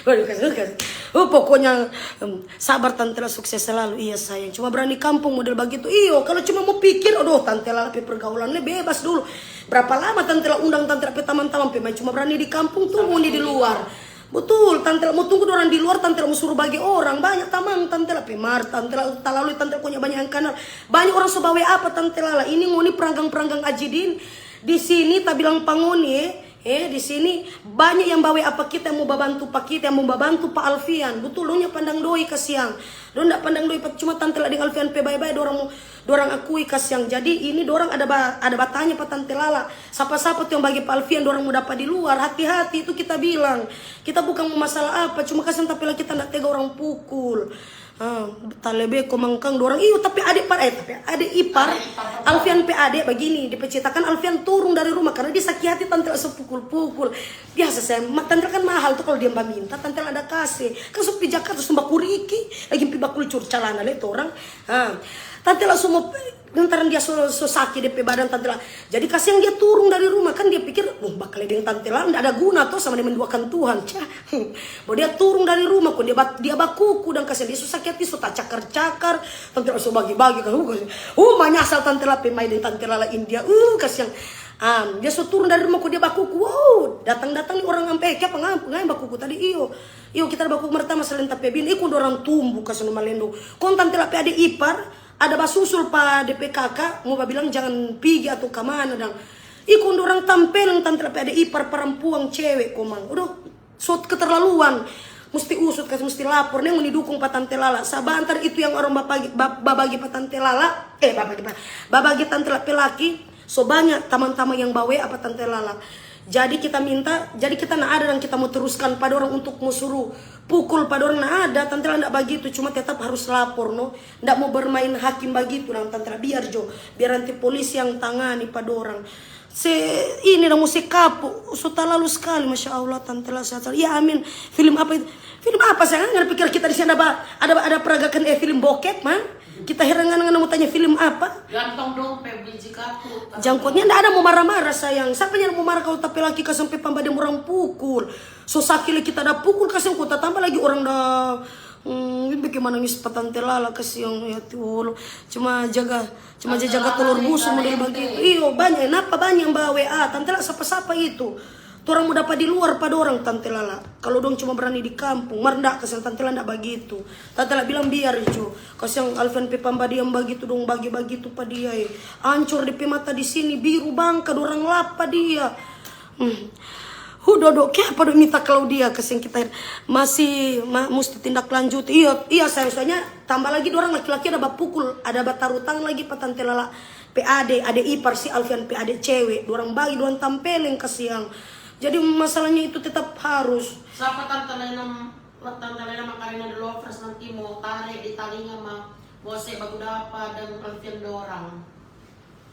Waduh, kasih, kasih. Oh, pokoknya, em, sabar Tante La, sukses selalu. Iya, sayang. Cuma berani kampung model bagitu. Iyo, kalau cuma mo pikir, aduh, Tante La pe pergaulan ni bebas dulu. Berapa lama Tante La undang Tante La pe tamang-tamang pe main cuma berani di kampung, tunggu ngoni di luar. Betul, Tante La mo tunggu dorang di luar, Tante La mo suruh bage orang. Banyak tamang Tante La pe mar, Tante La talalu, Tante La punya banyak yang kanal. Banyak orang so bawe apa Tante Lala. Ini ngoni peranggang-peranggang ajidin. Di sini ta bilang pa ngoni, eh. Eh, di sini banyak yang bawe apa kita, yang mo babantu pa kita, yang mo babantu pa Alfian. Butul, dong nya pandang doi kasiang. Dong ndak pandang doi pa, cuma Tante La deng Alfian pe bae-bae, dorang mo, dorang akui kasiang. Jadi ini dorang ada ba, ada batanya pa Tante Lala. Sapa-sapa tu yang bage pa Alfian, dorang mo dapa di luar, hati-hati, itu kita bilang. Kita bukang mo masalah apa, cuma kasiang ta pe la kita ndak tega orang pukul. Ah, talebe komang kang dorang, iyo, tapi ade par, eh, tapi ade ipar. Alfian pe ade bagini, dia pe cetakan Alfian turung dari rumah karena dia saki hati Tante La so pukul-pukul. Biasa saya, ma-, Tante La kan mahal tu, kalau dia baminta, Tante La ada kase. Kan so pi Jakarta, so bakuriki, lagi pi bakul cur calana le torang. Ah, Tante La so mo, lantaran dia so, so saki de pe badan Tante La. Jadi kasiang dia turung dari rumah, kan dia pikir, "Wah, bakal deng Tante La ndak ada guna to, sama deng menduakan Tuhan." Cah. Bo dia turung dari rumah, kong dia ba-, dia bakuku, dang kasiang dia so saki hati, so tacakar-cakar. Tante La so bagi-bagi, kan, uh, kasiang. Uh, manyasal Tante La pe mai deng Tante Lala India, uh, kasiang. Am, dia so turung dari rumah, kong dia bakuku. Wow, datang-datang ni orang ampe, eh, kiapa ngai, ngai bakuku tadi? Iyo. Iyo, kita bakuku mertama selain ta pe bini, iko dorang tumbu, kasiang, no malendo. Kong Tante La pe ade ipar, ada basusul pa de pe kaka, mo babilang jangan pigi atau kamana dang. Iko dorang tampeleng Tante La pe ade ipar parampuang cewe komang. Udah, so keterlaluan. Musti usut, kasi musti lapor. Neng ngoni dukung pa Tante Lala. Sabantar itu yang orang babagi, ba-, babagi pa Tante Lala. Eh, babagi pa, babagi Tante La pe laki. So banyak tamang-tamang yang bawe apa Tante Lala. Jadi kita minta, jadi kita na ada dan kita mo teruskan pa dorang untuk mo suruh pukul pa dorang, na ada. Tante La ndak bagitu, cuma tetap harus lapor, no. Ndak mo bermain hakim bagitu dang Tante La, biar jo, biar nanti polisi yang tangani pa dorang. Se, ini dang mo se kapo, so talalu skali, masya Allah, Tante La sehat selalu. Ya, amin. Film apa itu? Film apa, sayang? Ngana pikir kita di sini ada ba-, ada, ada peragakan, eh, film bokep, man? Kita heran, ngana, ngana mo tanya film apa? Gantong dong pe biji katu. Jangkutnya ndak ada mo marah-marah, sayang. Sapa yang mo marah kalau ta pe laki kasiang pe pambadiam orang pukul? So saki le kita da pukul kasiang, kong tatamba lagi orang da, hmm, bikin manangis pa Tante Lala kasiang, ya Tuhan. Cuma jaga, cuma jaga telur busuk model bagitu. Iyo, banyak. Napa banyak yang bawa W A? Tante La sapa-sapa itu. Torang mo dapa di luar pa dorang, Tante Lala. Kalau dong cuma berani di kampung, mar ndak, kasiang Tante La ndak bagitu. Tante La bilang biar jo. Kasiang Alfian pe pambadiam bagitu, dong bagi bagitu pa dia, eh. Ancor de pe mata di sini, biru bangka, dorang lap pa dia. Hmm. Hu dodo, kiapa dong minta Claudia, kasiang kita masih ma-, musti tindak lanjut. Iyo, iya, sayang, soalnya tambah lagi dorang laki-laki ada bapukul, ada bataru tangan lagi pa Tante Lala pe ade, ade ipar si Alfian pe ade cewe. Dorang bagi, dorang tampeleng, kasiang. Jadi masalahnya itu tetap harus. Sapa Tante Lena, Tante Lena Macarena the Lovers nanti mo tare di talinga ma, mo se baku dapa deng Alfian dorang.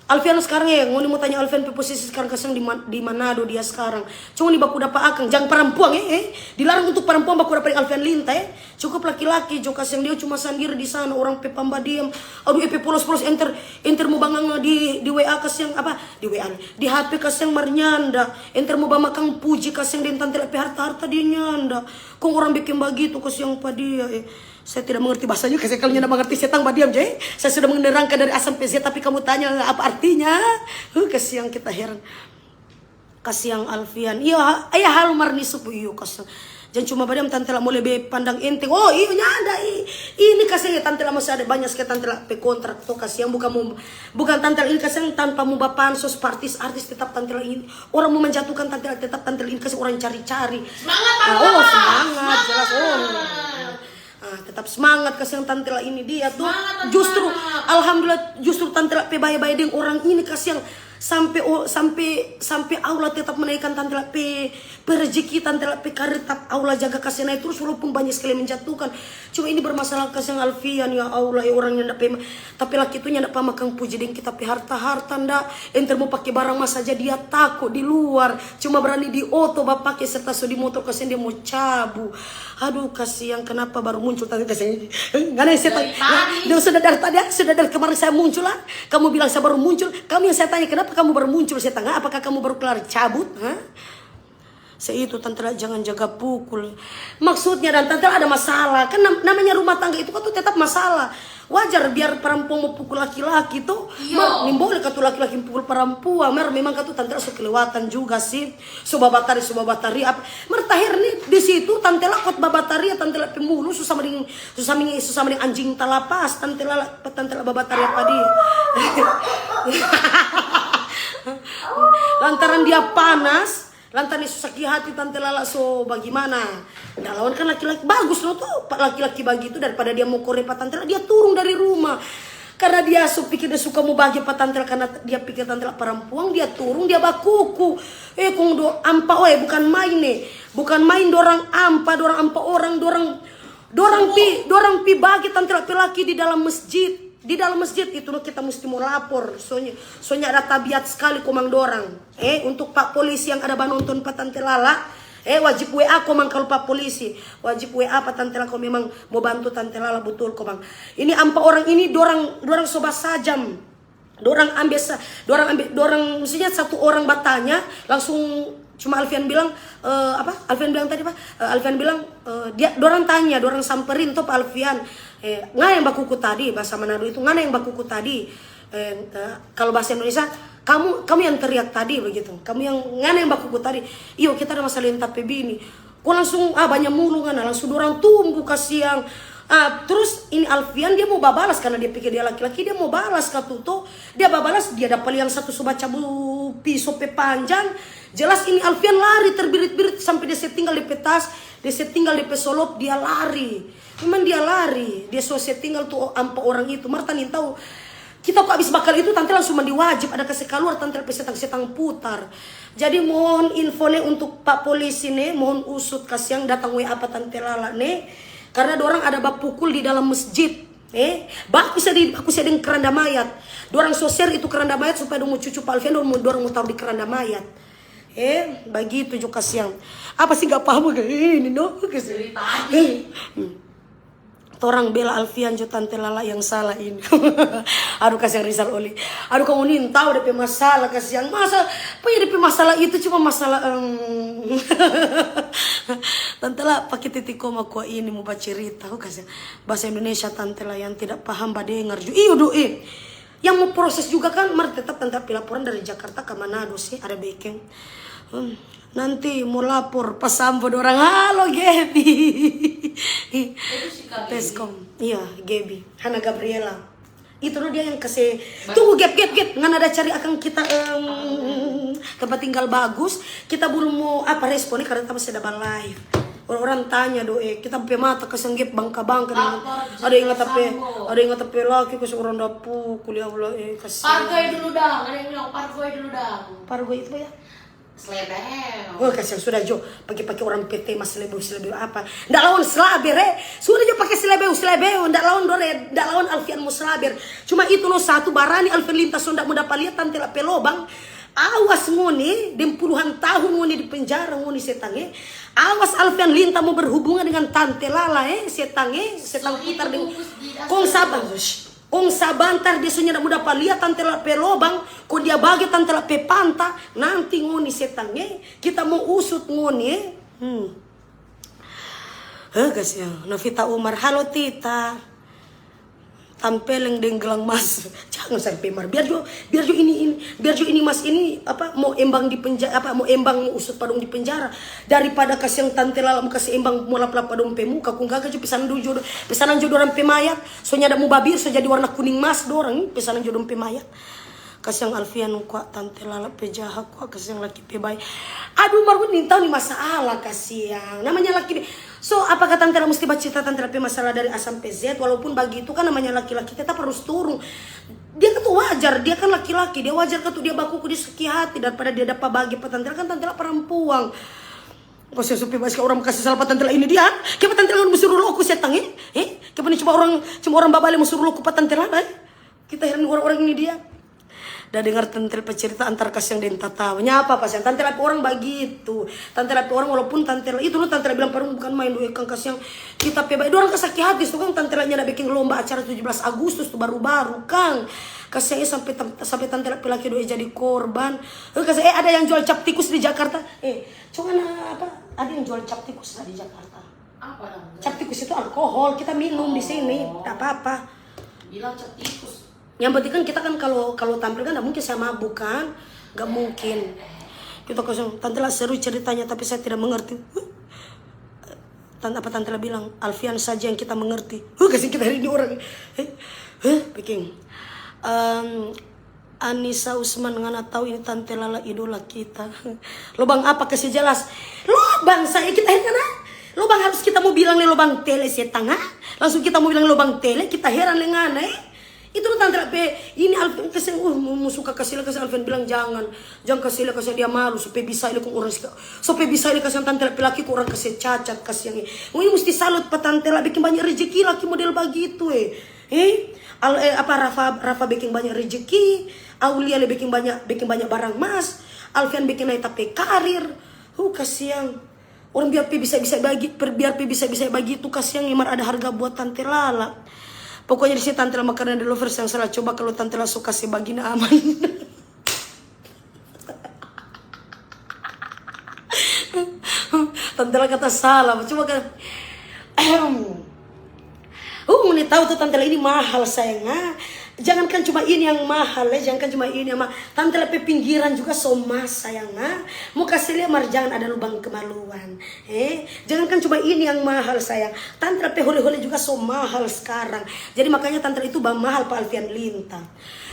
Alfian sekarang, eh, ngoni mo tanya Alfian pe posisi sekarang kasiang di Man-, di Manado dia sekarang. Cuma ni baku dapa akang, jang parampuang, eh, eh. Dilarang untuk parampuang baku dapa deng Alfian Linta, eh. Cukup laki-laki jo, kasiang dia cuma sandiri di sana, orang pe pambadiam. Aduh, eh, pe polos-polos enter, enter mo bangang di, di W A kasiang, apa? Di W A ni. Di H P kasiang mar nyanda. Enter mo bamakang puji kasiang deng Tante La pe harta-harta dia nyanda. Kong orang beking bagitu kasiang pa dia, eh. Saya tidak mengerti bahasanya, kasiang kalau nyanda mengerti setang badiam je. Saya sudah menerangkan dari A sampai Z, tapi kamu tanya apa artinya? Huh, kasiang kita heran. Kasiang Alfian. Iyo, ha-, iya, halo mar ni supu, iyo, kasiang. Jang cuma badiam, Tante La mo lebe pandang enteng. Oh, iyo, nyanda, i-, ini kasiang ya, Tante La masih ada banyak sekali Tante La pe kontrak to, kasiang, bukan mo, bukan Tante La ini kasiang tanpa mo bapansos pa artis-artis, tetap Tante La ini. Orang mo menjatuhkan Tante La, tetap Tante La ini kasiang orang cari-cari. Semangat, ah, oh, semangat, jelas, oh. Ah, tetap semangat, kasiang Tante La ini dia tuh. Justru, alhamdulillah, justru Tante La pe bae-bae deng orang ini, kasiang. Sampe o-, sampe, sampe Allah tetap menaikkan tante la pe, pe rezeki, tante la pe karir tetap Allah jaga kase nae terus, walaupun banyak sekali menjatuhkan. Cuma ini bermasalah kasiang Alfian, ya Allah, ya orang nyanda pe ma-, tapi laki itu nyanda pa makang puji deng kita pe harta-harta, nda. Enter mo pake barang ma saja dia tako di luar, cuma berani di oto bapake serta so di motor kasiang dia mo cabu. Aduh, kasiang, kenapa baru muncul tadi kasiang? Ngana yang saya tanya. Dia sudah dari tadi, sudah dari kemarin saya muncul lah. Kamu bilang saya baru muncul. Kamu yang saya tanya, kenapa kamu baru muncul? Saya tanya, apakah kamu baru kelar cabut? Hah? Saya itu, tante la jangan jaga pukul. Maksudnya, dan tante la ada masalah. Kan nam-, namanya rumah tangga itu kan tuh tetap masalah. Wajar biar perempuan mau pukul laki-laki tuh. Mar, nimbole katu laki-laki pukul perempuan. Mar, memang katu tante la so kelewatan juga sih. So babatari, so babatari apa. Mar taher nih di situ tante la kot babatari ya tante la pe mulu susah mending, susah mending, susah mending anjing talapas tante la, tante la babatari apa dia. Lantaran dia panas, lantaran dia so saki hati tante la la so bagimana. Nda lawan kan laki-laki bagus lo tuh, laki-laki bagitu daripada dia mo kore pa tante la, dia turung dari rumah. Karena dia so pikir dia suka mo bage pa tante la, karena dia pikir tante la parampuang, dia turung, dia bakuku. Eh, kong do ampa, oe, bukan main, eh. Bukan main dorang ampa, dorang ampa orang, dorang, dorang pi, dorang pi bage tante la pe laki di dalam masjid. Di dalam masjid itu no kita musti mo lapor. Soalnya, soalnya ada tabiat sekali komang dorang. Eh, untuk pak polisi yang ada banonton pa tante la la, eh, wajib W A komang kalu pa polisi. Wajib W A pa tante la la kong memang mo bantu tante la la butul komang. Ini ampa orang ini dorang, dorang so basajam. Dorang ambe sa-, dorang ambe, dorang, maksudnya satu orang batanya, langsung cuma Alfian bilang, eh, apa? Alfian bilang tadi apa? Eh, Alfian bilang, eh, dia, dorang tanya, dorang samperin to pa Alfian. Eh, ngana yang bakuku tadi, bahasa Manado itu, ngana yang bakuku tadi. Eh, eh, kalau bahasa Indonesia, kamu, kamu yang teriak tadi begitu. Kamu yang, ngana yang bakuku tadi. Iyo, kita ada masalah deng ta pe bini. Kong langsung, ah, banya mulu ngana, langsung dorang tumbu kasiang. Ah, terus ini Alfian dia mo babalas karena dia pikir dia laki-laki, dia mo balas katu to. Dia babalas, dia dapa liang satu so bacabu piso pe panjang. Jelas ini Alfian lari terbirit-birit sampe dia se tinggal de pe tas, dia se tinggal de pe solop, dia lari. Memang dia lari, dia so se tinggal tu ampa orang itu. Mar ta nintau, kita ko abis bakal itu, tante langsung mandi wajib, ada kase kaluar tante la pe setang-setang putar. Jadi mohon info ne untuk pak polisi ne, mohon usut kasiang datang W A pa tante la la ne, karena dorang ada bapukul di dalam masjid. Eh, baku se di, baku se deng keranda mayat. Dorang so share itu keranda mayat supaya dong mo cucu pa Alfian, dorang mo, dorang mo taru di keranda mayat. Eh, bagitu jo kasiang. Apa sih nggak paham kayak ini no? Kasiang. Dari tadi. Hmm. Torang bela Alfian jo tante la la yang salah ini. Aduh, kasiang Rizal Oli. Aduh, kamu nih tahu depe masalah, kasiang. Masa punya depe masalah itu cuma masalah, em. Tante la pake titik koma kua ini mo bacerita, oh, kasiang. Bahasa Indonesia tante la yang tidak paham badengar jo. Iyo do, eh. Yang mo proses juga kan, mar tetap tante la pe laporan dari Jakarta ka Manado sih, ada bekeng. Hmm. Nanti mo lapor pa Sambo dorang. Halo, Gaby. Itu si Kak Gaby. Peskom. Iya, Gaby. Hana Gabriela. Itu no dia yang kase, tunggu, Gap, Gap, Gap. Ngana ada cari akang kita, em, tempat tinggal bagus. Kita belum mo apa respon ni karena kita masih ada live. Orang-orang tanya do, eh, kita pe mata kasiang Gap bangka-bangka. Lapor, ada yang ngata pe, ada yang ngata pe laki kasiang orang dapu, kuliah Allah, eh, kasiang. Pargoi dulu dang, ada yang bilang pargoi dulu dang. Pargoi itu apa ya? Selebeu. Oh, kasiang sudah jo, pake-pake orang P T mas selebeu, selebeu apa? Ndak lawan slaber, eh. Sudah jo pake selebeu, selebeu, ndak lawan dore, ndak lawan Alfian mo slaber. Cuma itu lo satu, barani Alfian lintas so ndak mo dapa lia tante la pe lobang. Awas ngoni, deng puluhan tahun ngoni di penjara ngoni setang, eh. Awas Alfian linta mo berhubungan dengan tante la la, eh, setang, eh, setang putar deng kong sabar. Kong sabantar dia so nyanda mo dapa lia tante la pe lobang, kong dia bage tante la pe panta, nanti ngoni setang, eh, kita mo usut ngoni, eh. Hmm. Heh, kasiang. Novita Umar, halo Tita. Tampeleng deng gelang mas. Jangan sampe mar. Biar jo, biar jo ini, ini, biar jo ini mas ini apa mo embang di penjara, apa mo embang mo usut pa dong di penjara. Daripada kasiang tante la la mo kasi embang mo lap-lap pa dong pe muka, kong gaga jo pesanan jo, pesanan jo dorang pe mayat. So nyanda mo babir, so jadi warna kuning mas dorang, pesanan jo dong pe mayat. Kasiang Alfian kwa, tante la la pe jaha kwa, kasiang laki pe bae. Aduh, mar ngoni nintau ni masalah, kasiang. Namanya laki be-, so, apakah tante la musti bacita tante la pe masalah dari A sampe Z? Walaupun bagitu kan namanya laki-laki tetap harus turung. Dia kan tu wajar, dia kan laki-laki, dia wajar kan tu dia bakuku, dia sakit hati daripada dia dapa bage pa tantela, kan tantela parampuang. Kase supi basi orang kasi salah pa tantela ini dia, ke pa tantela mo suruh loku setang, eh? Eh? Ke pa ni cuma orang, cuma orang babale mo suruh loku pa tantela, eh? Kita heran orang-orang ini dia. Da dengar tantela pe cerita antar kasiang deng tatawa. Nyapa pa siang tantela pe orang bagitu. Tantela pe orang walaupun tantela itu lo tantela bilang parung bukan main doi kang kasiang. Kita pe bae dorang kasaki hati tu kang tantela nyanda biking lomba acara tujuh belas Agustus tu baru-baru kang. Kasiang eh sampe tam- sampe tantela pe laki doi jadi korban. Eh, kasiang eh ada yang jual cap tikus di Jakarta. Eh, coba na apa? Ada yang jual cap tikus lah di Jakarta. Apa dong? Cap tikus itu alkohol, kita minum di sini, tak apa-apa. Bilang cap tikus. Yang penting kan kita kan kalau kalau tampil kan nggak mungkin saya mabuk kan, nggak mungkin. Kita kosong. Tantela seru ceritanya tapi saya tidak mengerti. Tante apa tantela bilang Alfian saja yang kita mengerti. Huh, kasih kita hari ini orang. Eh, huh, bikin. Em, Anissa Usman, ngana tahu ini tantela la idola kita. Lobang apa? Kasih jelas. Lobang saya kita ini kan. Lobang harus kita mau bilang nih lobang tele setang, ha? Langsung kita mau bilang lobang tele, kita heran le ngana, eh. Itu lo tantela pe ini Alfian kasiang, uh, mo, mo suka kasih le kasiang Alfian bilang jangan. Jangan kasih le kasiang dia malu, supaya bisa ini kong orang sika. Supaya bisa ini kasiang tantela pe laki kong orang kasih cacat kasiang, eh. Ngoni musti salut pa tantela bikin banyak rezeki laki model bagitu, eh. Eh, al, eh, apa Rafa Rafa bikin banyak rezeki, Aulia le bikin banyak bikin banyak barang mas, Alfian bikin naik tapi karir. Huh, kasiang. Orang biar pe bisa-bisa bagi, per- biar pe bisa-bisa bagitu kasiang memang ada harga buat tante Lala. Pokoknya di sini tante Lala makanan the lovers yang salah coba kalau tante Lala suka se bagina aman. Tante Lala kata salah, cuma kan. Uh, ngoni tahu tuh tante Lala ini mahal sayang ah. Jangankan cuma ini yang mahal ya, jangankan cuma ini yang mahal. Tante Lala pe pinggiran juga so mas sayang ah. Mau kasih lihat mar jangan ada lubang kemaluan. Eh, jangankan cuma ini yang mahal sayang. Tante Lala pe hole-hole juga so mahal sekarang. Jadi makanya tante Lala itu bamahal pa Alfian Linta.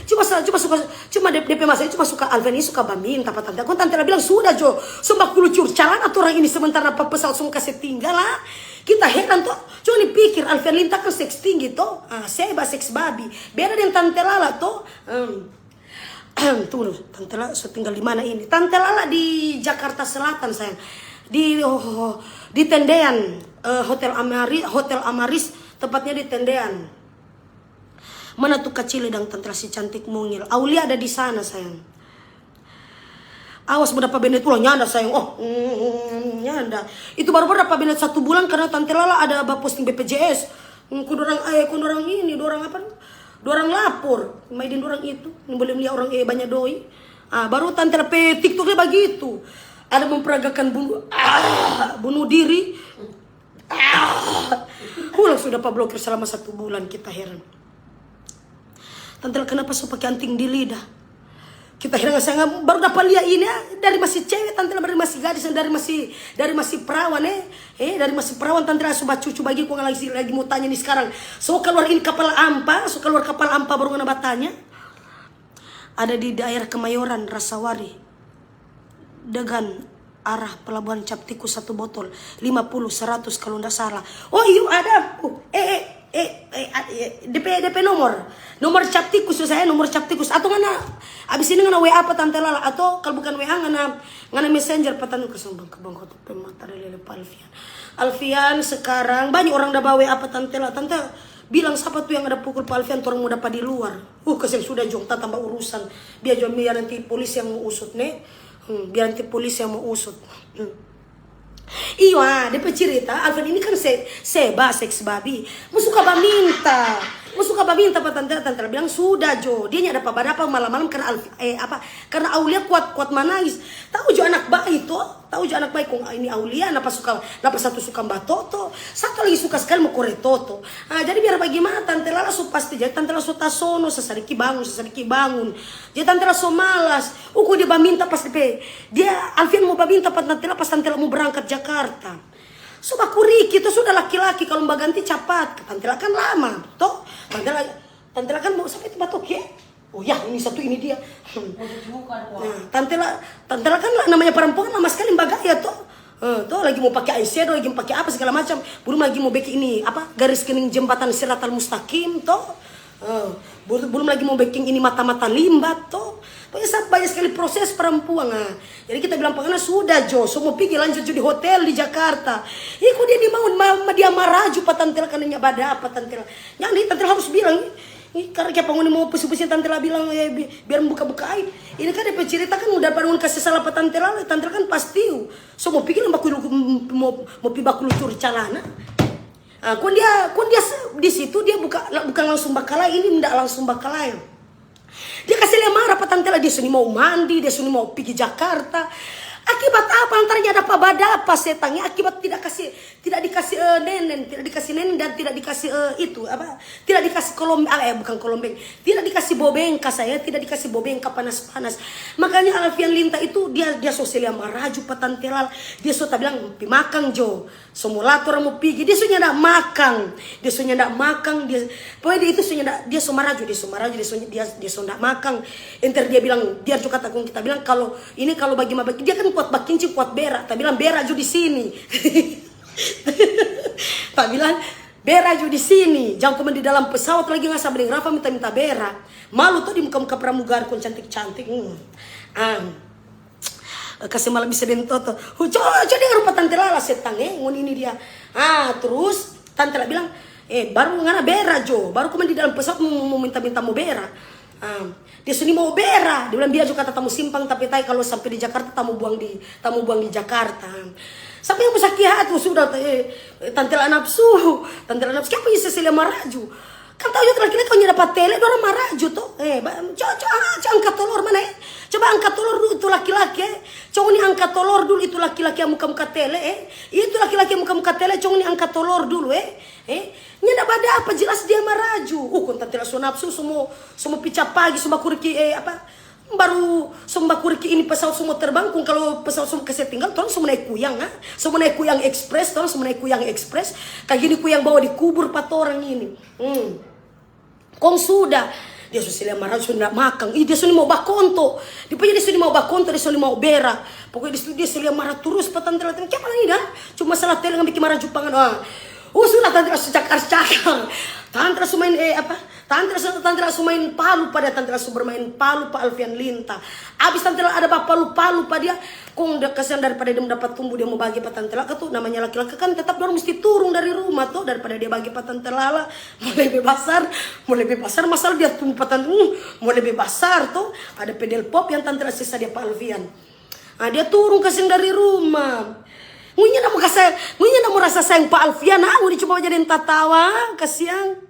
Cuma sa- cuma suka cuma de, de pe masalah cuma suka Alfian ini suka baminta pa tante. Kong tante Lala bilang sudah jo, so bakulucur calana tu orang ini sementara pa pesawat so kase tinggal lah. Kita heran to. Cuma ni pikir Alfian Linta kan seks tinggi to. Ah, seba seks babi. Beda deng tante Lala to. Hmm. Tunggu dulu, tante Lala so tinggal di mana ini? Tante Lala di Jakarta Selatan sayang. Di oh, di Tendean eh, Hotel Amari, Hotel Amaris, tempatnya di Tendean. Mana tu kacili dang tante Lala si cantik mungil? Aulia ada di sana sayang. Awas mo dapa benet ulang nyanda sayang. Oh, mm, nyanda. Itu baru-baru dapa benet satu bulan karena tante Lala ada baposting B P J S. Mm, ku dorang eh ku dorang ini, dorang apa? Dorang lapor. Maidin dorang itu, boleh melihat orang eh banyak doi. Ah, baru tante Lala pe TikTok dia bagitu. Ada memperagakan bunuh ah, bunuh diri. Ah, ulang sudah pa blokir selama satu bulan kita heran. Tante Lala kenapa so pake anting di lidah? Kita heran sayang baru dapa lia ini ah, dari masih cewek tante Lala dari masih gadis dari masih dari masih perawan eh eh dari masih perawan tante Lala so bacucu bagi kong lagi lagi mau tanya nih sekarang so keluar ini kapal ampa so keluar kapal ampa baru ngana batanya. Ada di daerah Kemayoran Rasawari. Degan arah pelabuhan cap tikus satu botol lima puluh seratus kalau ndak salah. Oh iyo ada. Uh, eh eh eh eh, eh depe depe nomor nomor cap tikus tu saya nomor cap tikus atau ngana abis ini ngana WA apa tante Lala atau kalau bukan WA ngana ngana messenger pa tante kosong bangka bangka tu pe mata lele pa Alfian. Alfian sekarang banyak orang da bawa WA apa tante Lala tante bilang siapa tu yang ada pukul pa Alfian torang mau dapa di luar. Uh kasiang sudah jong ta tambah urusan biar jong biar nanti polisi yang mau usut ne. Hmm, biar nanti polisi yang mau usut. Hmm. Iyo ah, dia pe cerita Alfian ini kan se seba seks babi. Mo suka baminta. Mo suka baminta pa tante tante bilang sudah jo. Dia nyanda pa badapa malam-malam karena Alfi, eh apa? Karena Aulia kuat kuat manangis. Tahu jo anak bayi to. Tahu jo anak bayi kong ini Aulia napa suka napa satu suka batoto. Satu lagi suka sekali mo kore toto. Ah, jadi biar bagaimana tante Lala su pasti jadi tante Lala su tasono sasadiki bangun sasadiki bangun. Jadi tante Lala su malas. Uku dia baminta pas depe dia Alfian mo baminta pa tante Lala pas tante Lala mo berangkat Jakarta. So bakuriki to sudah laki-laki kalau baganti capat. Tante Lala kan lama to. Tante Lala tante Lala kan mau sampai tempat oke. Oh ya ini satu ini dia. Hmm. Mau cucukan kok. Nah, tante Lala tante Lala kan namanya perempuan lama sekali bagaya to. Eh, to lagi mau pakai eyeshadow, lagi mau pakai apa segala macam. Belum lagi mau bikin ini apa garis kening jembatan Siratal Mustaqim to. Eh, Bel-, belum lagi mo beking ini mata-mata limbat to. Pokoknya sa-, banyak skali proses parampuang, ah. Jadi kita bilang pa ngana, "Sudah jo, so mo pigi lanjut jo di hotel di Jakarta." Ih, kong dia di mau, ma-, ma-, dia maraju pa tantela karna nya badapa tantela. Jadi tantela harus bilang, "Ih, karna kiapa ngoni mo pusing-pusing?" Tantela bilang, "Eh, bi-, biar buka-buka aib." Ini kan depe cerita kan udah pada kasi salah pa tantela, tantela kan pasti, uh, so mo pigi lang baku, mo, mo pi baku lucur calana. Ah, kong dia, kong dia s-, di situ dia buka-, la-, bukan langsung bakalae, ini nda langsung bakalae. Dia kasi lia mara pa tantela, dia so nimau mandi, dia so nimau pigi Jakarta. Akibat apa? Lantaran nya dapa badapa setang, ya, akibat tidak kasi, tidak dikasi, eh, nenen, tidak dikasi nenen dan tidak dikasi, eh, itu, apa? Tidak dikasi kolom-, ah, eh, bukan kolombeng. Tidak dikasi bobengka, saya, tidak dikasi bobengka panas-panas. Makanya Alfian Linta itu dia, dia so se lia maraju pa tantela, dia so ta bilang, "Pi makang jo." So mo la torang mo pigi, dia so nyanda makang, dia so nyanda makang, dia, pokoknya dia itu so nyanda, dia so maraju, dia so maraju, dia so, dia, dia so nda makang. Enter dia bilang, dia jo kata kong kita bilang, "Kalo ini, kalo bagi ma bagi," dia kan kuat bakincing, kuat bera, ta bilang, "Bera jo di sini." Ta bilang, "Bera jo di sini, jang komang di dalam pesawat lagi ngasa deng Rafa minta-minta bera. Malu to di muka-muka pramugari kong cantik-cantik." Hmm. Ah. Kasi malam bisa deng toto. Hu, co, co dengar rupa tantela la setang, eh, ngoni ini dia. Ah, trus tantela bilang, "Eh, baru ngana bera jo, baru komang di dalam pesawat mo, mo, mo minta-minta mo bera." Ah, dia so nimau bera, dia bilang, "Biar jo kata ta mo simpang, tapi tai kalo sampe di Jakarta ta mo buang di, ta mo buang di Jakarta." Sampe yang mo saki hati, sudah, eh, tantela nafsu, tantela nafsu, kiapa bisa se lia maraju? Kan tau jo tu laki-laki kalo nyanda dapa tele, dorang maraju to. Eh, ba-, co-, co-, ah, co angka tolor mana, eh? Coba angka tolor dulu tu laki-laki, eh. Cong ni angka tolor dulu itu laki-laki yang muka-muka tele, eh. Itu laki-laki yang muka-muka tele, cong ni angka tolor dulu, eh. Eh, nyanda badapa, jelas dia maraju. Uh, kong tantela so nafsu, so mo, so mo pica pagi, so bakuriki, eh, apa? Baru so mo bakuriki ini pesawat so mo terbang, kong kalo pesawat so mo kase tinggal, torang so mo nae kuyang, ha? So mo nae kuyang ekspres, torang so mo nae kuyang ekspres. Kaya gini kuyang bawa di kubur pa torang ini. Hmm. Kong sudah, dia so se lia maraju, so nda makang. Ih, dia so nimau bakonto. Dia punya dia so nimau bakonto, dia so nimau bera. Pokoknya dia so, dia se lia mara turus pa tantela. Kiapa lagi, da? Cuma salah tele ngana bikin maraju pa ngana. Ah. Oh, sudah, tantela so cakar-cakar. Tantela so main, eh, apa? Tantela so, tantela so main palu pa dia, tantela so bermain palu pa Alfian Linta. Abis tantela ada bapalu-palu pa dia, kong da-, kasiang daripada dia mo dapa tumbu, dia mo bage pa tantela katu, namanya laki-laki kan tetap dorang musti turung dari rumah to, daripada dia bage pa tantela la, mo lebe basar, mo lebe basar, masalah dia tumbu pa tantela, hmm, mo lebe basar to, ada pedel pop yang tantela sisa dia pa Alfian. Ah, dia turung kasiang dari rumah. Ngoni nyanda mo kasa-, ngoni nyanda mo rasa sayang pa Alfian, ah, ngoni cuma jadi tatawa, kasiang.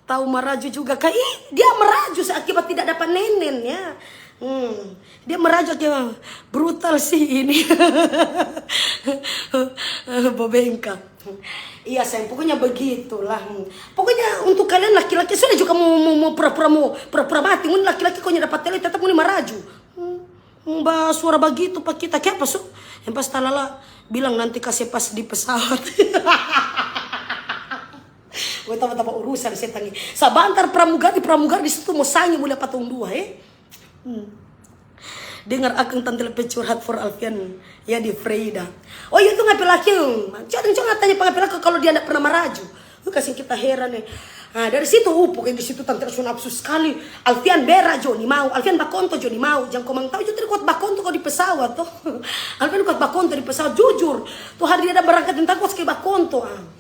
Tau maraju juga ka, ih, dia maraju se akibat tidak dapat nenen, ya. Hmm, dia maraju akibat brutal sih ini. Bobengka. Iya, sayang, pokoknya begitulah. Hmm. Pokoknya untuk kalian laki-laki, sudah juga mo, mo, mo pura-pura mo, pura-pura mati. Ngoni laki-laki kalo nyanda dapat tele, tetap ngoni maraju. Hmm. Mo basuara bagitu pa kita, kiapa so? Yang pas talala bilang nanti kase pas di pesawat. Gue tapa-tapa urusan setang ini. Sabantar pramugari, pramugari di situ mo sange mo lia pa tong dua, eh. Hmm. Dengar akang tantela pe curhat for Alfian, ya di Freida. Oh, iya tu ngape laki, hmm. Coba dong, coba tanya pa ngape laki kalo dia nda pernah maraju. Uh, kasing kita heran, eh. Ah, dari situ, uh, pokoknya di situ tantela so nafsu skali. Alfian bera jo nimau, Alfian bakonto jo nimau. Jang komang tau jo, tadi kuat bakonto kalo di pesawat to. Alfian kuat bakonto di pesawat, jujur. Tu hari dia ada berangkat, tantela kuat skali bakonto, ah.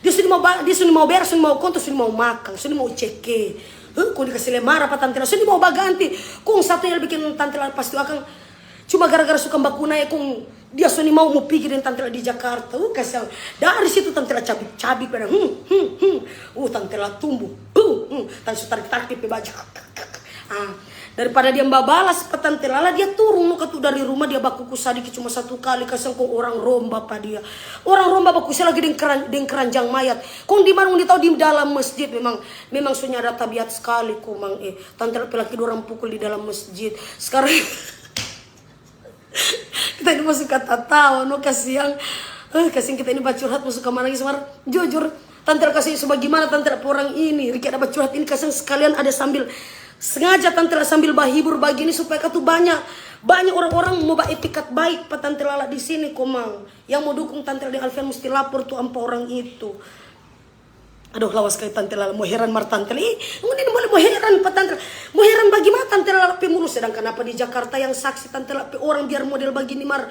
Dia so nimau ba-, dia so nimau bera, so nimau konto, so nimau makang, so nimau ceke. Huh, kong dia kasi lia mara pa tantela, so nimau baganti. Kong satu yang bikin tantela pas tu akang, cuma gara-gara suka baku nae, kong dia so nimau mo pigi deng tantela di Jakarta. Uh, kasiang. Dari situ tantela cabik-cabik, pada, hmm, hmm, hmm. Uh, tantela tumbu. Huh, hmm. Tantela so tarik-tarik dia pe baju. Ah, daripada dia babalas pa tantela la, dia turung no katu dari rumah, dia bakuku sadiki cuma satu kali, kasiang, kong orang romba pa dia. Orang romba baku se lagi deng keran-, deng keranjang mayat. Kong di mana ngoni tau, di dalam masjid. Memang, memang so nyanda tabiat skali komang, eh. Tantela pe laki dorang pukul di dalam masjid. Skarang kita ini mo suka tatawa no, kasiang. Eh, kasiang kita ini bacurhat mo suka manangis, mar jujur, tantela kasiang so bagimana tantela pe orang ini. Riki ada bacurhat ini, kasiang, sekalian ada sambil, sengaja tantela sambil bahibur bagini supaya katu banyak, banyak orang-orang mo baetikat baik pa tantela la di sini komang. Yang mo dukung tantela deng Alfian musti lapor tu ampa orang itu. Aduh, lawas kali Tante Lala, mo heran mar Tante Lala. Ih, ngoni ini boleh mo heran pa Tante Lala. Mo heran bagaimana Tante Lala pe mulus, sedangkan apa di Jakarta yang saksi Tante Lala pe orang biar model bagini mar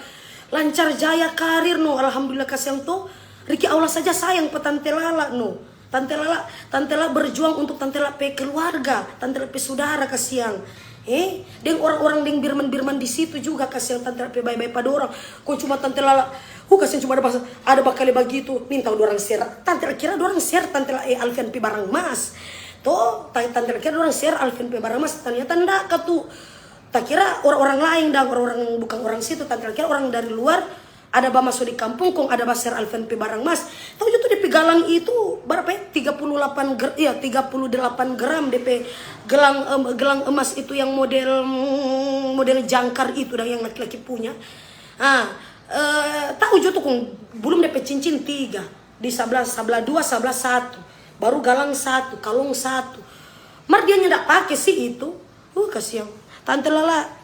lancar jaya karir no. Alhamdulillah kasiang to. Riki Allah saja sayang pa Tante Lala no. Tante Lala, Tante Lala berjuang untuk Tante Lala pe keluarga, Tante Lala pe sudara kasiang. Eh, deng orang-orang deng birman-birman di situ juga kasiang Tante Lala pe bae-bae pa dorang. Kong cuma Tante Lala, hu kasiang cuma ada bas-, ada bakale bagitu, minta dorang share. Tante Lala kira dorang share Tante Lala, eh, Alfian pe barang mas. To, ta-, Tante Lala kira dorang share Alfian pe barang mas, ternyata nda katu. Ta kira orang-orang laeng dang, orang-orang bukang orang situ, Tante Lala kira orang dari luar, ada bamaso di kampung kong ada ba-share Alfian pe barang mas. Tau jo tu de pe galang itu berapa ya? Tiga puluh delapan ger-, iya, tiga puluh delapan gram de pe gelang, em, gelang emas itu yang model, mm, model jangkar itu dang yang laki-laki punya. Ah, eh, tau jo tu kong belum de pe cincin tiga. Di sablah, sablah dua, sablah satu. Baru galang satu, kalong satu. Mar dia nyanda pake sih itu. Uh, kasiang. Tante Lala,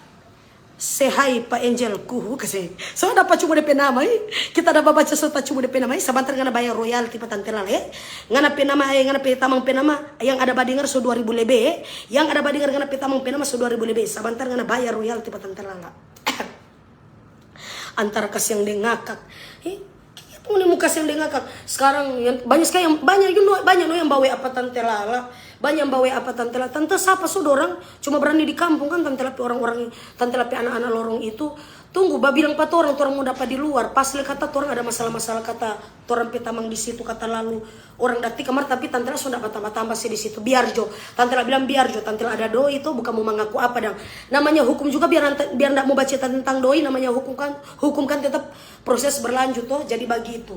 say hi pa Angel ku, hu, kase. So dapa cuma de pe nama, eh. Kita ada babaca so ta cuma de pe nama, eh. Sabantar ngana bayar royalti pa Tante Lala, eh. Ngana pe nama, eh, ngana pe tamang pe nama, yang ada badengar so dua ribu lebe, eh. Yang ada badengar ngana pe tamang pe nama so dua ribu lebe. Sabantar ngana bayar royalti pa Tante Lala. Antara kasiang deng ngakak. Eh, kiapa ngoni mo kasiang deng ngakak? Sekarang yang banyak sekali yang, banyak, you know, banyak no yang bawa apa Tante Lala. Banyak yang bawa apa Tante Lala. Tante sapa so dorang? Cuma berani di kampung kan Tante Lala pe orang-orang, Tante Lala pe anak-anak lorong itu. Tunggu, babilang pa torang, torang mo dapa di luar. Pas le kata torang ada masalah-masalah kata torang pe tamang di situ kata lalu orang dati kamar, tapi Tante Lala so nda batamba-tamba se di situ. Biar jo. Tante Lala bilang biar jo. Tante Lala ada doi to, bukan mo mangaku apa dang. Namanya hukum juga biar nanta-, biar nda mo baca tentang doi, namanya hukum kan, hukum kan tetap proses berlanjut to. Jadi bagitu.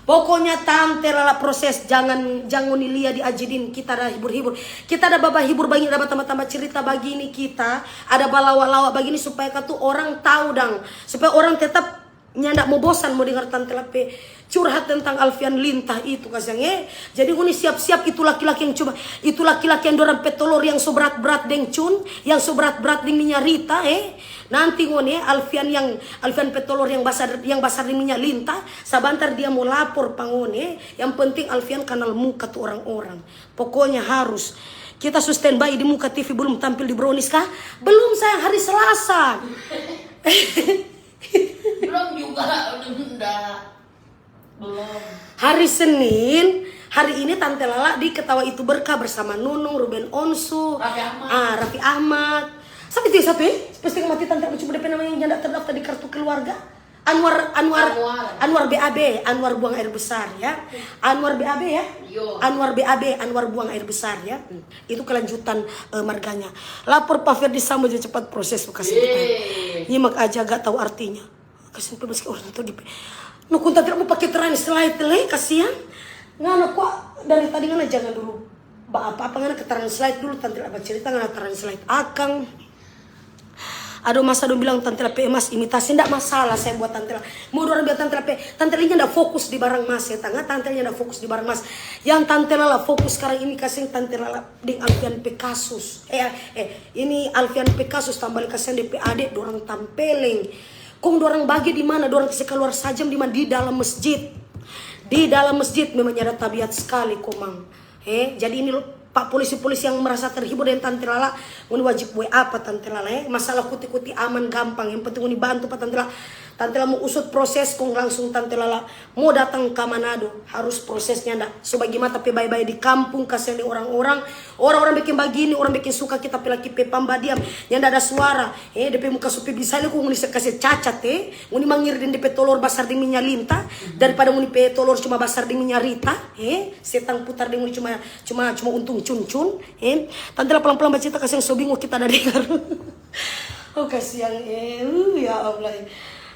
Pokoknya Tante Lala proses, jangan, jangan ngoni lia di Ajidin, kita ada hibur-hibur. Kita ada baba hibur bagini, ada batamba-tamba cerita bagini kita, ada balawa-lawa bagini supaya katu orang tahu dang, supaya orang tetap nyanda mo bosan mo dengar Tante Lala pe curhat tentang Alfian Lintah itu kasiang, eh. Jadi ngoni siap-siap itu laki-laki yang cuma, itu laki-laki yang dorang pe tolor yang so berat-berat deng cun, yang so berat-berat deng minya rita, eh. Nanti ngoni, eh, Alfian yang, Alfian pe tolor yang basar, yang basar deng minya lintah, sabantar dia mo lapor pa ngoni, eh. Yang penting Alfian kanal muka tu orang-orang. Pokoknya harus. Kita su standby di muka T V, belum tampil di Brownies kah? Belum sayang, hari Selasa. Belum juga, nda. Belum. Hari Senin, hari ini Tante Lala di Ketawa Itu Berkah bersama Nunung, Ruben Onsu, Raffi Ahmad. Ah, Raffi Ahmad. Sampai itu satu ya, posting mati Tante Lala cuma de pe nama yang nyanda terdaftar di kartu keluarga. Anwar, Anwar, Anwar. Anwar B A B, Anwar buang air besar ya. Anwar B A B ya. Yo. Anwar B A B, Anwar buang air besar ya. Hmm. Itu kelanjutan eh, marganya. Lapor pa Ferdi Sambo je cepat proses bekas itu kan. Yeay. Nyimak aja gak tahu artinya. Kasian pe meski orang tu di pe. No kong Tante Lala mo pake translate le, kasian. Ngana kwa dari tadi ngana jangan dulu ba apa-apa, ngana ke translate dulu, Tante Lala bacerita ngana translate akang. Aduh, masa dong bilang Tante Lala pe emas imitasi, ndak masalah saya buat Tante Lala. Mau dorang bilang Tante Lala pe, Tante Lala nyanda fokus di barang mas ya, tanga Tante Lala nyanda fokus di barang mas. Yang Tante Lala fokus sekarang ini kasih Tante Lala deng Alfian pe kasus. Eh, eh, ini Alfian pe kasus tambah lagi kasian de pe ade, dorang tampeleng. Kong dorang bage di mana? Dorang kasi kaluar sajam di mana? Di dalam masjid. Di dalam masjid memang nyanda tabiat skali komang. Eh, jadi ini lo, pa polisi-polisi yang merasa terhibur deng Tante Lala, ngoni wajib W A pa Tante Lala, eh. Masalah kuti-kuti aman gampang, yang penting ngoni bantu pa Tante Lala. Tante Lala mo usut proses kong langsung Tante Lala mo datang ka Manado, harus prosesnya nda. So bagi mata pe bae-bae di kampung, kasian deng orang-orang. Orang-orang bikin bagini, orang bikin suka kita pe laki pe pambadiam. Nyanda ada suara. Eh, de pe muka so pe bisa le kong ngoni se kase cacat, eh. Ngoni mangiri deng de pe tolor basar deng minya lintah, daripada ngoni pe tolor cuma basar deng minya rita, eh. Setang putar deng ngoni cuma, cuma, cuma untung cun-cun, eh. Tante Lala palang-palang bacerita kasiang so bingung kita ada dengar. Oh, kasiang, eh. Uh, ya Allah.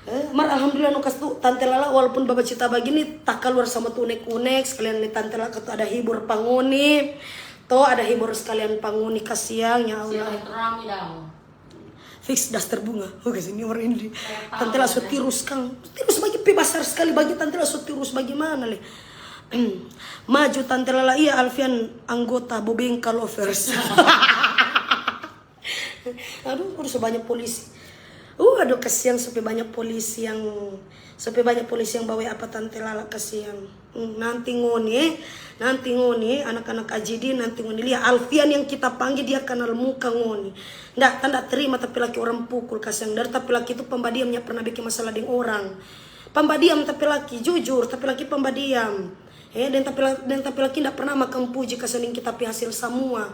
Eh, mar alhamdulillah no kas tu Tante Lala walaupun babacerita bagini, takaluar sama tu unek-unek, sekalian ni Tante Lala katu ada hibur pa ngoni. To ada hibur sekalian pa ngoni, kasiang, ya Allah. Silaturahmi dong. Fix daster bunga. Oh, kasi ni orang ini. Saya tahu, Tante Lala so ya. Tirus kang. Tirus bagi pe basar sekali bagi Tante Lala so Tirus bagaimana le? Maju Tante Lala, iya Alfian anggota Bobengka Lovers. Aduh, udah so banyak polisi. Uh, aduh, kasiang, sampe banyak polisi yang, sampe banyak polisi yang bawa apa Tante Lala, kasiang. Hmm, nanti ngoni, eh, nanti ngoni, eh, anak-anak A J D, nanti ngoni lia Alfian yang kita pangge, dia kanal muka ngoni. Nda, ta nda terima tapi laki orang pukul, kasiang. Dari tapi laki itu pembadiam, nya pernah bikin masalah deng orang. Pembadiam tapi laki, jujur, tapi laki pembadiam. Eh, deng tapi la-, deng tapi laki nda pernah makang puji, kasiang, deng kita pe hasil samua.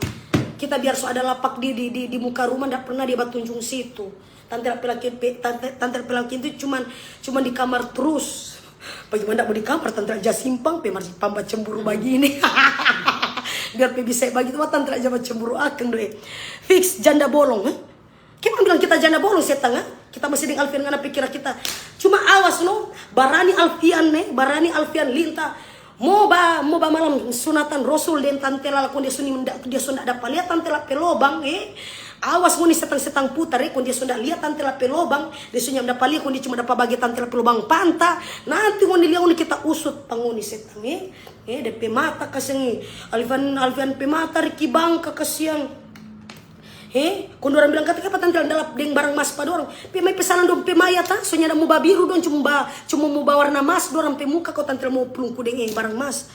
Kita biar so ada lapak di, di, di, di muka rumah, nda pernah dia batunjung situ. Tante laki pe, tante, tante laki itu cuman, cuman di kamar terus. Bagaimana mau di kamar, tante aja simpang pe, mar simpang bacemburu bagini. Biar pe bisa bagitu, wah, tante aja bacemburu akang doe. Fix janda bolong, eh? Kemang bilang kita janda bolong, setang, ah? Kita masih deng Alfian, ngana pikir kita. Cuma awas no, barani Alfian ne, barani Alfian Linta. Mo ba, mo ba malam sunatan Rosul deng Tante Lala, kong dia so nda, dia so nda dapa lia Tante La pe lobang, eh. Awas ngoni setang-setang putar, eh, kong dia so nda lia Tante La pe lobang, dia so nyanda dapa lia, kong dia cuma dapa bage Tante La pe lobang panta. Nanti ngoni lia, ngoni kita usut pa ngoni setang, eh. Eh, de pe mata kasiang, eh. Alfian, Alfian pe mata, Ricky Bangka kasiang. He, kong dorang bilang kata, "Kiapa Tante La nda lap deng barang mas pa dorang?" Pe mai pesanan dong pe mayat, ha? So nyanda mo babiru dong, cuma ba, cuma mo bawarna mas dorang pe muka, kong Tante La mo plungku deng, eh, barang mas.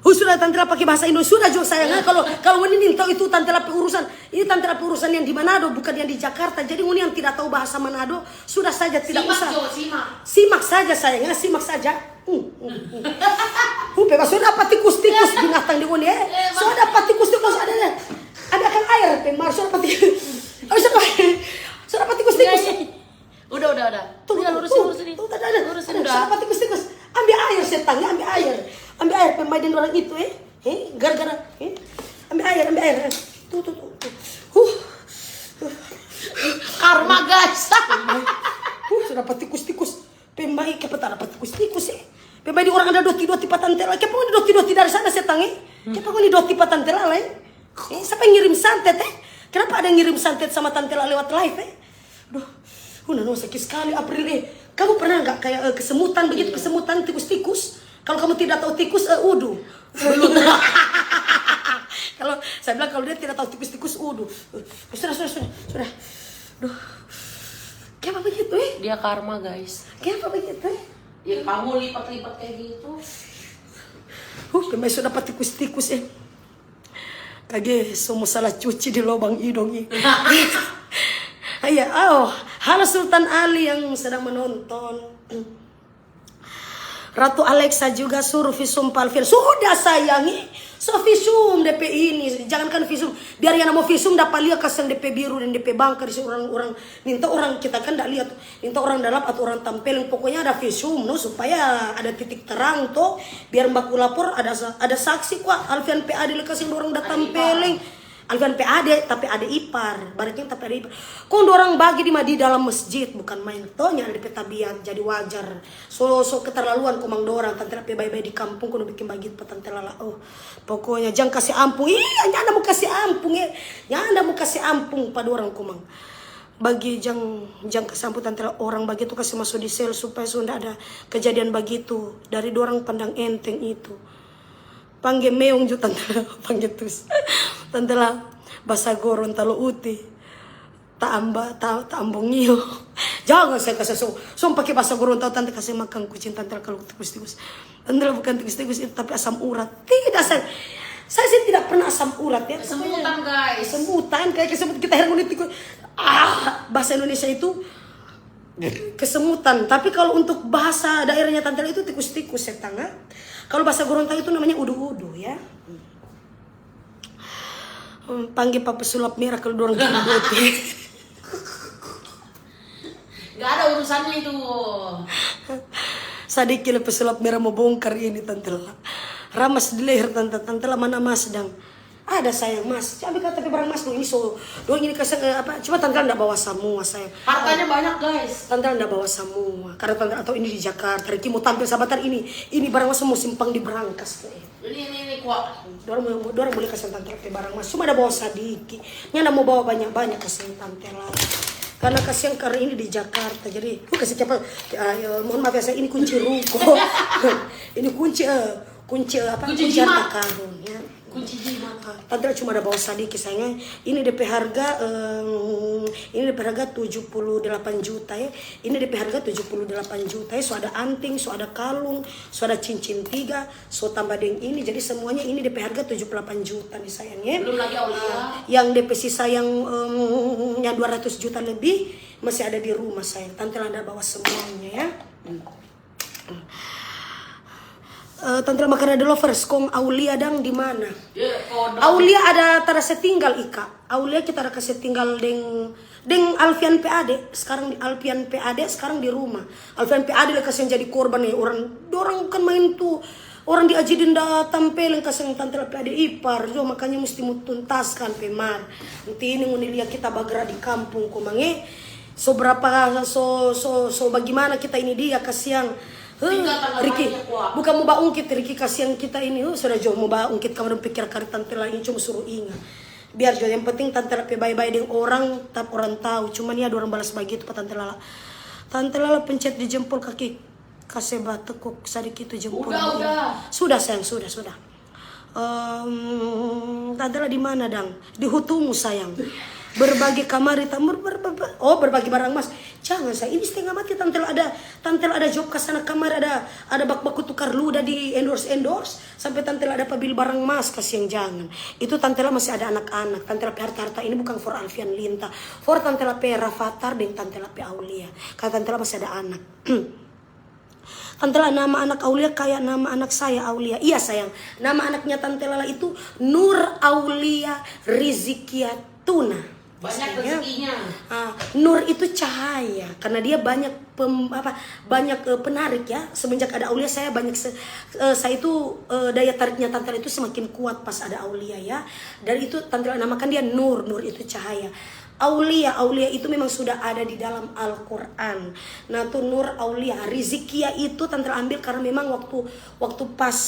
Hu, sudah Tante La pake bahasa Indo, sudah jo sayang, ha? Kalau, kalau ngoni nintau itu Tante La pe urusan, ini Tante La pe urusan yang di Manado, bukan yang di Jakarta. Jadi ngoni yang tidak tahu bahasa Manado, sudah saja, tidak usah. Simak jo, simak. Simak saja sayang, ha? Simak saja. Hmm, hmm, hmm. Hu, pe, so dapa tikus-tikus binatang di ngoni, eh. So dapa tikus-tikus, ada, ada. Ada akang air, pe, mar, so dapa tikus. Oh, so dapa, so dapa tikus-tikus. Iya, iya. Udah, udah, udah. Tuh, udah, tuh, lurusin, tuh, lurusin. Tuh, ada, ada. Lurusin, ada, udah. So dapa tikus-tikus. Ambe air, setang, ya, ambe air. Ambe air, pe, mai deng orang itu, eh. Eh, gara-gara, eh. Ambe air, ambe air. Tuh, tuh, tuh, tuh. Huh. Karma, guys. Huh, so dapa tikus-tikus. Pe mai, kiapa ta dapa tikus-tikus, eh? Pe mai di orang ada doti-doti pa Tante La. Kiapa ngoni doti-doti dari sana, setang, eh? Kiapa ngoni doti pa Tante La, eh? Eh, siapa yang ngirim santet, eh? Kenapa ada yang ngirim santet sama Tante La lewat live, eh? Duh, una no, sakit sekali, April, eh. Kamu pernah nggak kayak, eh, kesemutan begitu, kesemutan, tikus-tikus? Kalau kamu tidak tahu tikus, eh, udu. Kalau saya bilang, kalau dia tidak tahu tikus-tikus, udu. Eh, sudah, sudah, sudah, sudah. Duh. Kiapa begitu, eh? Dia karma, guys. Kiapa begitu, eh? Ya, kamu lipat-lipat kayak gitu. Huh, pe mai so dapa tikus-tikus, eh. Kage so mo salah cuci di lobang idong, eh. Iya, oh, halo Sultan Ali yang sedang menonton. Ratu Alexa juga suruh visum pa Alfian. Sudah, sayang, eh. So visum de pe ini, jangankan visum, biar yang mo visum dapa lia kasiang de pe biru deng de pe bangka di orang-orang. Nintau orang, kita kan nda lia, nintau orang dalap atau orang tampeleng, pokoknya ada visum no, supaya ada titik terang to, biar baku lapor ada sa-, ada saksi kwa. Alfian pe ade le kasiang dorang da tampeleng. Alfian pe ade, tapi ade ipar. Barekeng tapi ade ipar. Kong dorang bage di ma-, di dalam masjid, bukan main. To, nya ada de pe tabiat, jadi wajar. So, so keterlaluan komang dorang, Tante La pe bae-bae di kampung, kong biking bagitu pa Tante Lala. Oh, pokoknya jang kase ampung. Iya, nyanda mo kase ampung, eh. Nyanda mo kase ampung pa dorang komang. Bagi jang, jang kase ampung Tante La, orang bagitu kase maso di sel supaya so nda ada kejadian bagitu dari dorang pandang enteng itu. Pangge meong jo Tante La, pangge tus. Tante La, basa Gorontalo uti. Tamba, ta-, tambong iyo. Jangan saya kasih so, so pake basa Gorontalo, Tante kasih makan kucing, Tante La, kalau tikus-tikus. Tante La, bukan tikus-tikus itu, tapi asam urat. Tidak, saya, saya sih tidak pernah asam urat, ya. Kesemutan, guys. Kesemutan, kayak kesemut kita heran ini tikus. Ah, bahasa Indonesia itu kesemutan. Tapi kalau untuk bahasa daerahnya Tante La itu tikus-tikus, setang, ah. Kalau bahasa Gorontalo itu namanya udu-udu, ya. Hmm, pangge pa pesulap merah kalau dorang kirim boti. Gak ada urusannya itu. Sadiki le pesulap merah mo bongkar ini, Tante La. Ramas di leher, Tante, Tante La, mana mas dang? Ada, sayang, mas. Ambe kata pe barang mas dong, ini so, dong ini kasih, eh, apa? Cuma Tante La nda bawa samua, sayang. Hartanya banyak, guys. Tante La nda bawa samua. Karena Tante La tahu ini di Jakarta. Riki mo tampil sabatar ini. Ini barang mas mo simpang di berangkas, eh. Ini, ini, ini, kuat. Dorang mo, dorang boleh kasih Tante La pe barang mas. Cuma ada bawa sadiki. Nyanda mo bawa banyak-banyak, kasiang Tante La. Karena kasiang, karena ini di Jakarta. Jadi, uh, kasih kiapa, ah, ya, mohon maaf ya, saya ini kunci ruko. Ini kunci, eh, kunci, eh, apa? Kunci jimat. Kunci harta karun, ya. Tante cuma ada bawa sadiki, sayang. Ini depe harga, em, ini depe harga tujuh puluh delapan juta, ya. Ini depe harga tujuh puluh delapan juta, ya. So ada anting, so ada kalung, so ada cincin tiga, so tambah deng ini. Jadi semuanya ini depe harga tujuh puluh delapan juta nih, sayang, ya. Belum lagi aulia. Ah, yang depe sisa yang, em, yang dua ratus juta lebih masih ada di rumah, sayang. Tante ada bawa semuanya, ya. Hmm. Eh, Tante Makan ada lovers, kong aulia dang di mana? Aulia ada tara se tinggal, Ika. Aulia kita ada kase tinggal deng, deng Alfian pe ade. Sekarang di Alfian pe ade, sekarang di rumah. Alfian pe ade le kasiang jadi korban, ya. Orang, dorang kan main tu, orang di Aji Denda tampeleng kasiang Tante pe ade ipar. Jo, makanya musti mo tuntaskan pe mar. Nanti ini ngoni lia kita bagerak di kampung, kong mange. So berapa, so, so, so bagimana kita ini dia kasiang. Huh, Riki, bukan mo baungkit, Riki, kasiang kita ini. Huh, sudah jo mo baungkit, kamu dong pikir kari Tante Lala ini cuma suruh inga. Biar jo, yang penting Tante Lala pe bae-bae deng orang, tap orang tahu. Cuman ya, dorang balas bagitu pa Tante Lala. Tante Lala pencet di jempol kaki, kase batekuk sadiki tu jempol. Udah, udah. Sudah, sayang, sudah, sudah. Em, Tante Lala di mana dang? Di hutumu, sayang. Berbagi kamar di tambur, ber-, ber-, ber-, oh, berbagi barang mas. Jangan, sayang, ini setengah mati. Tante Lala ada, Tante Lala ada job ka sana kamar, ada, ada bak-baku tukar luda di endorse-endorse. Sampe Tante Lala ada pa bili barang mas, kasiang, jangan. Itu Tante Lala masih ada anak-anak. Tante Lala pe harta-harta ini bukan for Alfian Linta. For Tante Lala pe Rafathar deng Tante Lala pe Aulia. Karena Tante Lala masih ada anak. Tante Lala, nama anak Aulia kayak nama anak saya, Aulia. Iya, sayang, nama anaknya Tante Lala itu Nur Aulia Rizikia Tuna. Banyak rezekinya. Ah, Nur itu cahaya, karena dia banyak pem-, apa, banyak, eh, penarik, ya. Semenjak ada Aulia, saya banyak se-, eh, saya itu, eh, daya tariknya Tante Lala itu semakin kuat pas ada Aulia, ya. Dari itu Tante Lala namakan dia Nur, Nur itu cahaya. Aulia, Aulia itu memang sudah ada di dalam Al-Quran. Nah, tu Nur Aulia, Rizikia itu Tante Lala ambil karena memang waktu, waktu pas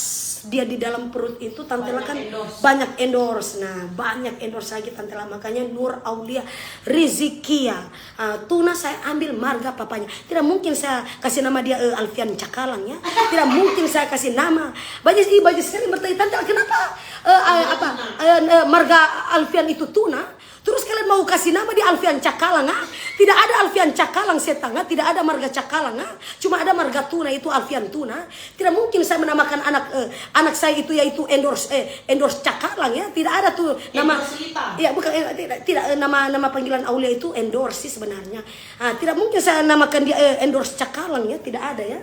dia di dalam perut itu Tante Lala kan banyak endorse. Nah, banyak endorse lagi Tante Lala. Makanya Nur Aulia Rizikia. Ah, Tuna saya ambil marga papanya. Tidak mungkin saya kasih nama dia, eh, Alfian Cakalang, ya. Tidak mungkin saya kasih nama. Banyak, ih, banyak sekali bertanya, "Tante, kenapa, eh, eh, apa, eh, eh, marga Alfian itu Tuna?" Terus kalian mau kasih nama di Alfian Cakalang, ah? Tidak ada Alfian Cakalang, setang, ah. Tidak ada marga Cakalang, ah. Cuma ada marga Tuna, itu Alfian Tuna. Tidak mungkin saya menamakan anak, eh, anak saya itu yaitu endorse, eh, endorse Cakalang, ya. Tidak ada tuh nama. Endorse Lita. Iya, bukan, eh, tidak, tidak, eh, nama, nama panggilan Aulia itu endorse sih sebenarnya. Ah, tidak mungkin saya namakan dia, eh, endorse Cakalang, ya. Tidak ada, ya.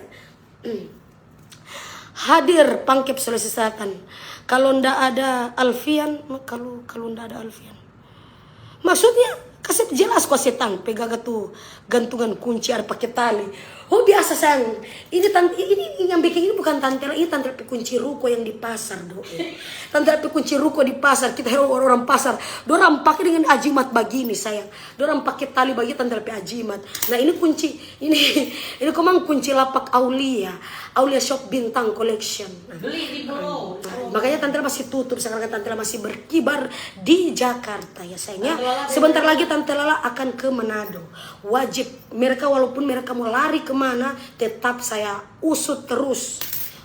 Hadir Pangkep, Sulawesi Selatan. Kalau nda ada Alfian, kalau, kalau nda ada Alfian. Maksudnya, kasih jelas kwa setang, pe gaga tu gantungan kunci ada pake tali. Oh, biasa, sayang. Ini tan-, ini, ini yang bikin ini bukan Tante Lala, ini Tante Lala pe kunci ruko yang di pasar, do. Tante Lala pe kunci ruko di pasar, kita orang, orang pasar. Dorang pake dengan ajimat bagini, sayang. Dorang pake tali bagi Tante Lala pe ajimat. Nah, ini kunci, ini, ini komang kunci lapak Aulia. Aulia Shop Bintang Collection. Nah, beli di Bro. Nah, makanya Tante Lala masih tutup, sekarang Tante Lala masih berkibar di Jakarta, ya, sayang, ya. Sebentar lagi Tante Lala akan ke Manado. Wajib. Mereka, walaupun mereka mau lari kemana, tetap saya usut terus.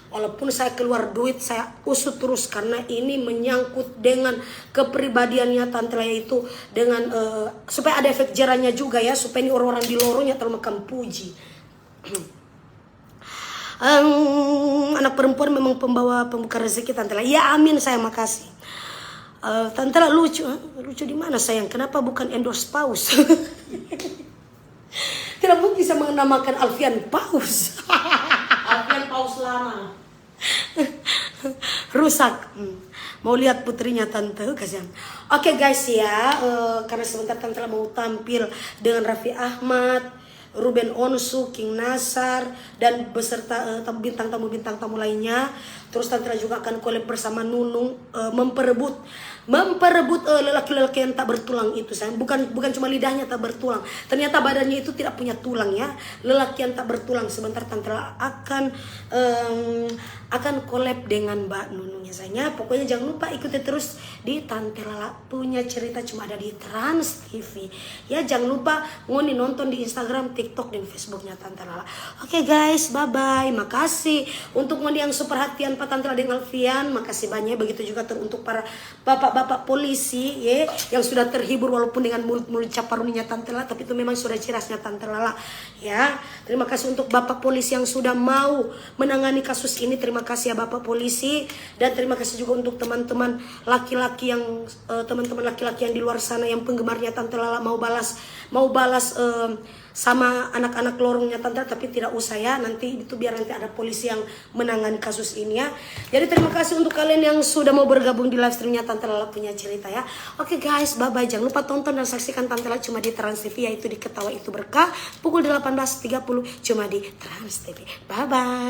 Walaupun saya keluar duit, saya usut terus karena ini menyangkut dengan kepribadiannya Tante Lala itu, dengan, eh, supaya ada efek jerahnya juga, ya, supaya ini orang-orang di lorongnya terlalu makan puji. Em, anak perempuan memang pembawa, pembuka rezeki, Tante Lala. Ya, amin, sayang, makasih. Eh, Tante Lala lucu, eh? Lucu di mana, sayang? Kenapa bukan endorse paus? Tidak mungkin saya menamakan Alfian paus. Alfian paus lama. Rusak. Hmm. Mau lihat putrinya Tante, kasihan. Oke, guys, ya, eh, karena sebentar Tante Lala mau tampil dengan Raffi Ahmad, Ruben Onsu, King Nasar, dan beserta, eh, tam-, bintang tamu-bintang tamu lainnya. Terus Tante Lala juga akan collab bersama Nunung, eh, memperebut, memperebut, eh, lelaki-lelaki yang tak bertulang itu, sayang. Bukan, bukan cuma lidahnya tak bertulang, ternyata badannya itu tidak punya tulang, ya. Lelaki yang tak bertulang. Sebentar Tante Lala akan, em, akan collab dengan Mbak Nunung, ya, sayang, ya. Pokoknya jangan lupa ikuti terus di Tante Lala punya cerita, cuma ada di Trans T V. Ya, jangan lupa ngoni nonton di Instagram T TikTok deng Facebooknya Tante Lala. Oke guys, bye bye. Makasih untuk ngoni yang so perhatian pa Tante Lala deng Alfian. Makasih banyak. Begitu juga ter untuk para bapak-bapak polisi, ye, yang sudah terhibur walaupun dengan mulut-mulut caparuninya Tante Lala, tapi itu memang sudah cirasnya Tante Lala, ya. Terima kasih untuk bapak polisi yang sudah mau menangani kasus ini. Terima kasih ya bapak polisi, dan terima kasih juga untuk teman-teman laki-laki yang eh, teman-teman laki-laki yang di luar sana yang penggemarnya Tante Lala mau balas, mau balas eh, sama anak-anak lorongnya Tante, tapi tidak usah ya, nanti itu biar nanti ada polisi yang menangani kasus ini ya. Jadi terima kasih untuk kalian yang sudah mau bergabung di live streamnya Tante Lala punya cerita ya. Oke guys, bye bye. Jangan lupa tonton dan saksikan Tante Lala cuma di Trans T V, yaitu di Ketawa Itu Berkah pukul delapan belas tiga puluh cuma di Trans T V. Bye bye.